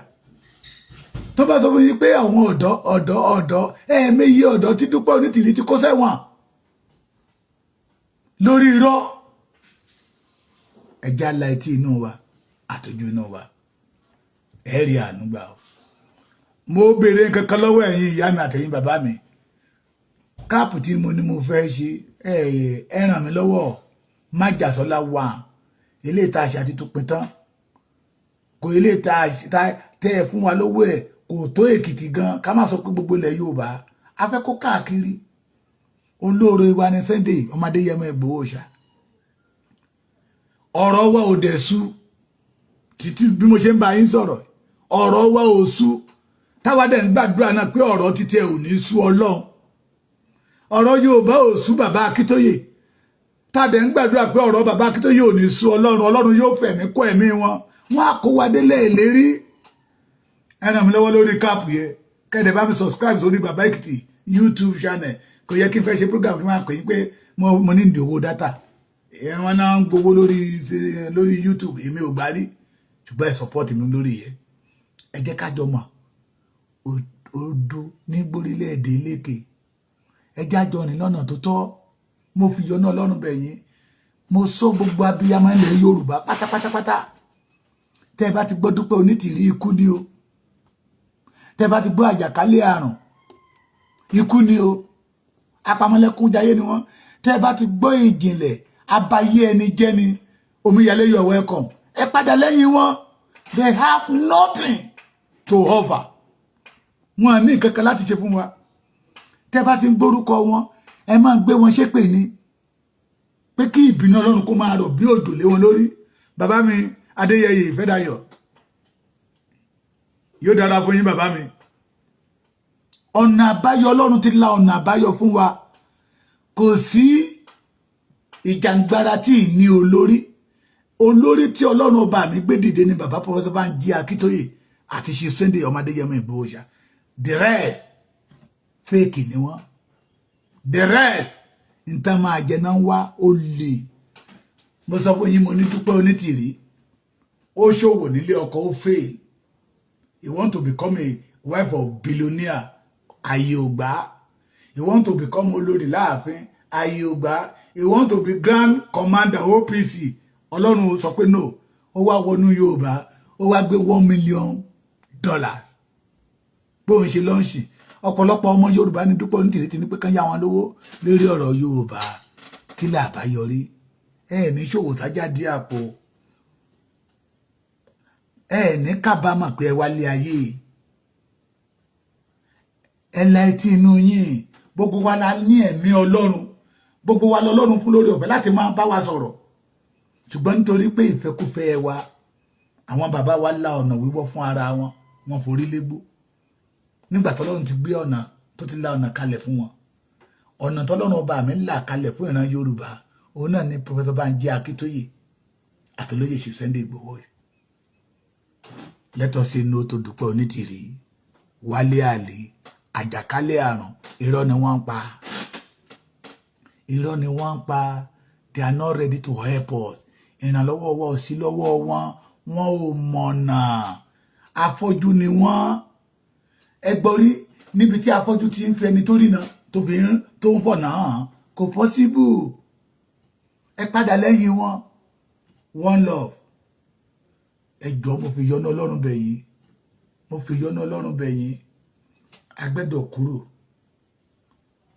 Tó bá sọ fún yín pé àwọn ọ̀dọ́ ọ̀dọ́ ọ̀dọ́, ẹ̀ẹ̀mẹ́yẹ ọ̀dọ́ tí Dúpẹ́ Onítìrí ti kó sẹ́wọ̀n lórí irọ́. Ẹja la etí inú wa àtọ́jú inú wa, ẹ rí àánú gbà o. Mo béèrè nǹkan kan lọ́wọ́ ẹ̀yin ìyá mi àtẹ̀yin bàbá mi. Cap tí mo ní mo fẹ́ ṣe, ẹ ràn mí lọ́wọ́. Májàsọ́lá wà ilé ìta àṣà àti tó pin tán kò ilé ìta tẹ́ ẹ fún wa lówó ẹ̀ kò tó Èkìtì gan, ká má sọ pé gbogbo ilẹ̀ Yorùbá a fẹ́ kó káàkiri. Olóore wa ní Sunday ọmọdé yẹmọ Ìgbòho ṣá. Ọ̀rọ̀ wa ò dẹ̀ sú títí bí mo ṣe ń bá yín sọ̀rọ̀. Ọ̀rọ̀ wa ò sú, táwa dẹ̀ ń gbàdúrà náà pé ọ̀rọ̀ títí ẹ̀ ò ní sú Ọlọ́run. Ọ̀rọ̀ Yorùbá ò sú bàbá Akíntóyè, tá a dẹ̀ ń gbàdúrà pé ọ̀rọ̀ bàbá Akíntóyè ò ní sú Ọlọ́run. Ọlọ́run yóò fẹ̀mí kọ́ ẹ̀mí wọn, wọn á kó wa délé ìlérí. Ẹ ràn mí lọ́wọ́ lórí cap yẹ, kẹ́ẹ̀dẹ̀ bá mi subscribe sórí Bàbá Èkìtì YouTube channel. Kò yẹ kí n fẹ́ ṣe program kí n máa pè yín pé mo ní ìdí owó data. Wọn náà ń gbowó lórí YouTube, èmi ò gbá rí, ṣùgbọ́n ẹ support mi lórí yẹn. Ẹ jẹ́ ká jọ mọ̀ odò ní gbórílẹ̀-èdè lékè. Ẹ jẹ́ àjọ rìn lọ́nà tó tọ́. Mo fi yọ́nú Ọlọ́run bẹ̀ yín. Mo sọ gbogbo abiyamọ ilẹ̀ Yorùbá pátápátápátá, tẹ́ ẹ bá ti gbọ́ Dúpẹ́ Onítìrí, ikú ni o. Tẹ́ ẹ bá ti gbọ́ àjàkálẹ̀ àrùn, ikú ni o. Apamọ́lẹ́kúnjayé ni wọ́n. Tẹ́ ẹ bá ti gbọ́ ìjìnlẹ̀ abayé ẹni jẹ́ni omíyalé, you are welcome. Ẹ padà lẹ́yìn wọn. They have nothing to offer. Wọn ní nǹkan kan láti ṣe fún wa. Tẹ́ bá ti ń gbórúkọ wọn, ẹ máa gbé wọn ṣépè ní pé kí ìbínú Ọlọ́run kó máa rọ̀ bí òjò lé wọn lórí. Bàbá mi Adéyẹyè Ìfẹ́dayọ̀, yóò dára fún yín, bàbá mi. Ọ̀nà àbáyọ, Ọlọ́run ti la ọ̀nà àbáyọ fún wa. Kò sí ìjàngbara tí ì ní olórí. Olórí tí Ọlọ́run ọba mi gbé dìde ni bàbá Professor Bánjí Akíntóyè àti ṣe Sunday ọmọdé Yẹmọ Ìgbòho ṣá. The rest, fake ni wọ́n. The rest, nǹkan máa jẹ náà ń wá, ó lè. Mo sọ fún yín, mo ní Dúpẹ́ Onítìrí, ó ṣòwò nílé ọkọ, ó fail. He want to become a wife of billionaire, ayé ò gbà. He want to become olórí láàfin, ayé ò gbà. He want to be grand commander OPC, Ọlọ́run sọ pé no. Ó wá wọnú Yorùbá, ó wá gbé $1 million bóun ṣe lọ́ọ̀ṣì. Ọ̀pọ̀lọpọ̀ ọmọ Yorùbá ní Dúpẹ́ Onítìrí ti ní pé kán yá wọn lówó lórí ọ̀rọ̀ Yorùbá. Kí lè àbáyọrí? Ẹ ní ṣòwò sájáde àpò, ẹ ní kábàámọ̀ pé ẹ wálé ayé. Ẹ la etí inú yín. Gbogbo wa la ní ẹ̀mí Ọlọ́run, gbogbo wa lọ́lọ́run fún lórí ọ̀fẹ́ láti máa bá wa sọ̀rọ̀. Ṣùgbọ́n nítorí pé ìfẹ́kúfẹ́ wa, àwọn bàbá wa la ọ̀nà wíwọ́ fún ara wọn, wọn forí légbó nígbà tọ́lọ́run ti gbé ọ̀nà tó ti la ọ̀nà kalẹ̀ fún wọn. Ọ̀nà tọ́lọ́run ọba mi là kalẹ̀ fún ìran Yorùbá, òun náà ni Professor Banji Akíntóyè àtolóyè ṣe Sunday Igboho. Let us say no to Dúpẹ́ Onítìrí, Wálé Àlè, àjàkálẹ̀ àrùn. Irọ́ ni wọ́n ń pa, irọ́ ni wọ́n ń pa. They are not ready to help us. Ìrànlọ́wọ́ wa ò sí lọ́wọ́ wọn. Wọn ò mọ̀nà, afọ́jú ni wọ́n. Ẹ gbọ́ rí níbi tí afọ́jú ti ń fi ẹni tó rìnà tó fi ń tó ń fọ̀nà hàn? Kò possible. Ẹ padà lẹ́yìn wọn. One love. Ẹ jọ̀ọ́, mo fi yọ́nú Ọlọ́run bẹ̀ yín, mo fi yọ́nú Ọlọ́run bẹ̀ yín. A gbẹ́dọ̀ kúrò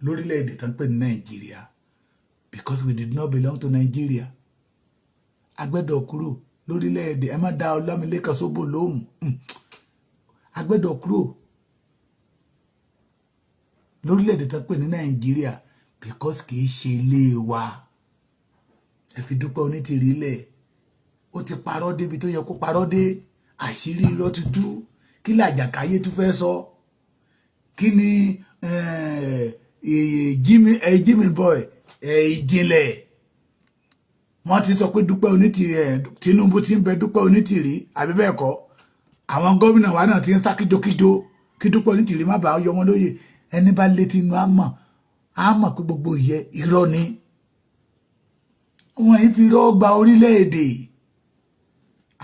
lórílẹ̀‐èdè tó ń pè ní Nàìjíríà, because we did not belong to Nigeria. A gbẹ́dọ̀ kúrò lórílẹ̀‐èdè. Ẹ má dá Ọlámilékan Sóbò lóhùn. A gbẹ́dọ̀ kúrò lórílẹ̀‐èdè tó ń pè ní Nàìjíríà, because kì í ṣe ilé wa. Ẹ fi Dúpẹ́ Onítìrí lẹ̀. Ó ti parọ́ débi tó yẹ kó parọ́ dé. Àṣírí irọ́ ti tú. Kí làjàkáyé tún fẹ́ sọ? Kí ni Jimmy, Jimmy boy, ìjìnlẹ̀? Wọ́n ti sọ pé Dúpẹ́ Onítìrí, Tinubu ti ń bẹ Dúpẹ́ Onítìrí, àbí bẹ́ẹ̀ kọ́? Àwọn gómìnà wa náà ti ń sá kíjokíjo kí Dúpẹ́ Onítìrí má bàa yọ wọn lóye. Ẹni bá létí inú á mọ̀, á mọ̀ pé gbogbo ìyẹ irọ́ ni. Wọ́n yìí fi irọ́ gba orílẹ̀-èdè.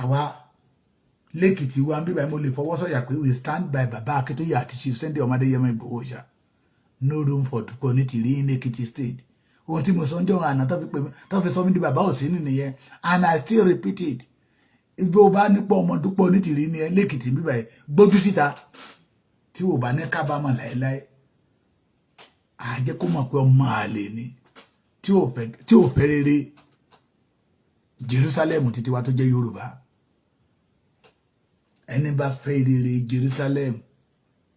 Àwa lẹ́kìtì wa ń bíbá, mo lè fọwọ́ sọ̀yà pé we stand by Baba Akíntóyè àti Chief Sunday Ọmọdéyẹmọ Ìgbòho ṣá. No room for Dúpẹ́ Onítìrí in Ekiti State. Ohun tí mo sọ ń jọ àná tó fi pè mí, tó fi sọ mí di bàbá òsínì nìyẹn, and I still repeat it. Ibi ó bá nípò ọmọ Dúpẹ́ Onítìrí ní ẹ lẹ́kìtì bíbá yìí, gbójú síta. Tí ò bá ní kábàámọ̀ láéláé, àjẹ́ kó mọ̀ pé ọmọ àlè ni tí ò fẹ́ rere Jerusalem títí wa tó jẹ́ Yorùbá. Ẹni bá fẹ́ rere Jerusalem,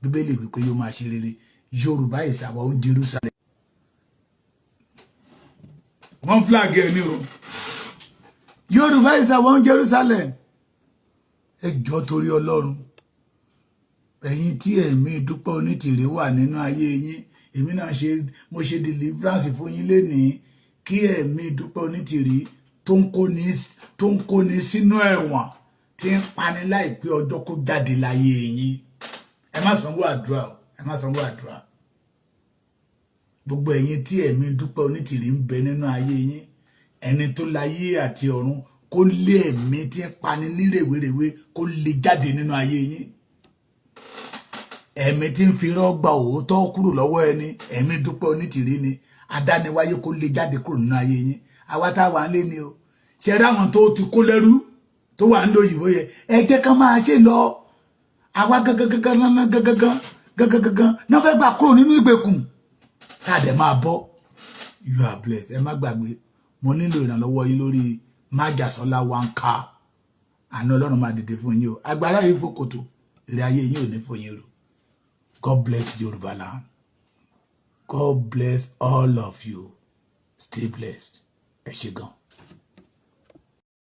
Bíbélì wípé yóò máa ṣe rere. Yorùbá is our own Jerusalem. Wọ́n flag ẹ̀ ní o. Yorùbá is our own Jerusalem. Ẹ jọ̀ọ́, torí Ọlọ́run, ẹ̀yin tí ẹ̀mí Dúpẹ́ Onítìrí wà nínú ayé yín, èmi náà ṣe, mo ṣe deliverance fún yín lénìí, kí ẹ̀mí Dúpẹ́ Onítìrí tó ń kóni sínú ẹ̀wọ̀n, tí ń pani láìpẹ́ ọjọ́, kó jáde láyé yín. Ẹ má sanwó àdúrà o, ẹ má sanwó àdúrà. Gbogbo ẹ̀yin tí ẹ̀mí Dúpẹ́ Onítìrí ń bẹ nínú ayé yín, ẹni tó láyé àti ọ̀run kó lé ẹ̀mí tí ń pani ní rèwerèwe, kó lè jáde nínú ayé yín. Ẹ̀mí tí ń fi irọ́ gba òótọ́ kúrò lọ́wọ́ ẹni, ẹ̀mí Dúpẹ́ Onítìrí ni, adániwáyé kó lè jáde kúrò nínú ayé yín. Àwa tá a wà ń lé ni o. Ṣe rí àwọn tó ti kó lẹ́rú tó wà ń lo òyìnbó yẹn, ẹ jẹ́ ká máa ṣe lọ. Àwa gangan gangan gangan gangan gangan náà fẹ́ gbà kúrò nínú ìgbèkùn tá a dẹ̀ máa bọ́. You are blessed. Ẹ má gbàgbé, mo nílò ìrànlọ́wọ́ yín lórí májàsọ́lá one car. Àánú Ọlọ́run máa dìde fún yín o. Agbára yìí fòkòtò èrè ayé yín ò ní fò yín rò. God bless Yorùbá land. God bless all of you. Stay blessed. Ẹ ṣé gan.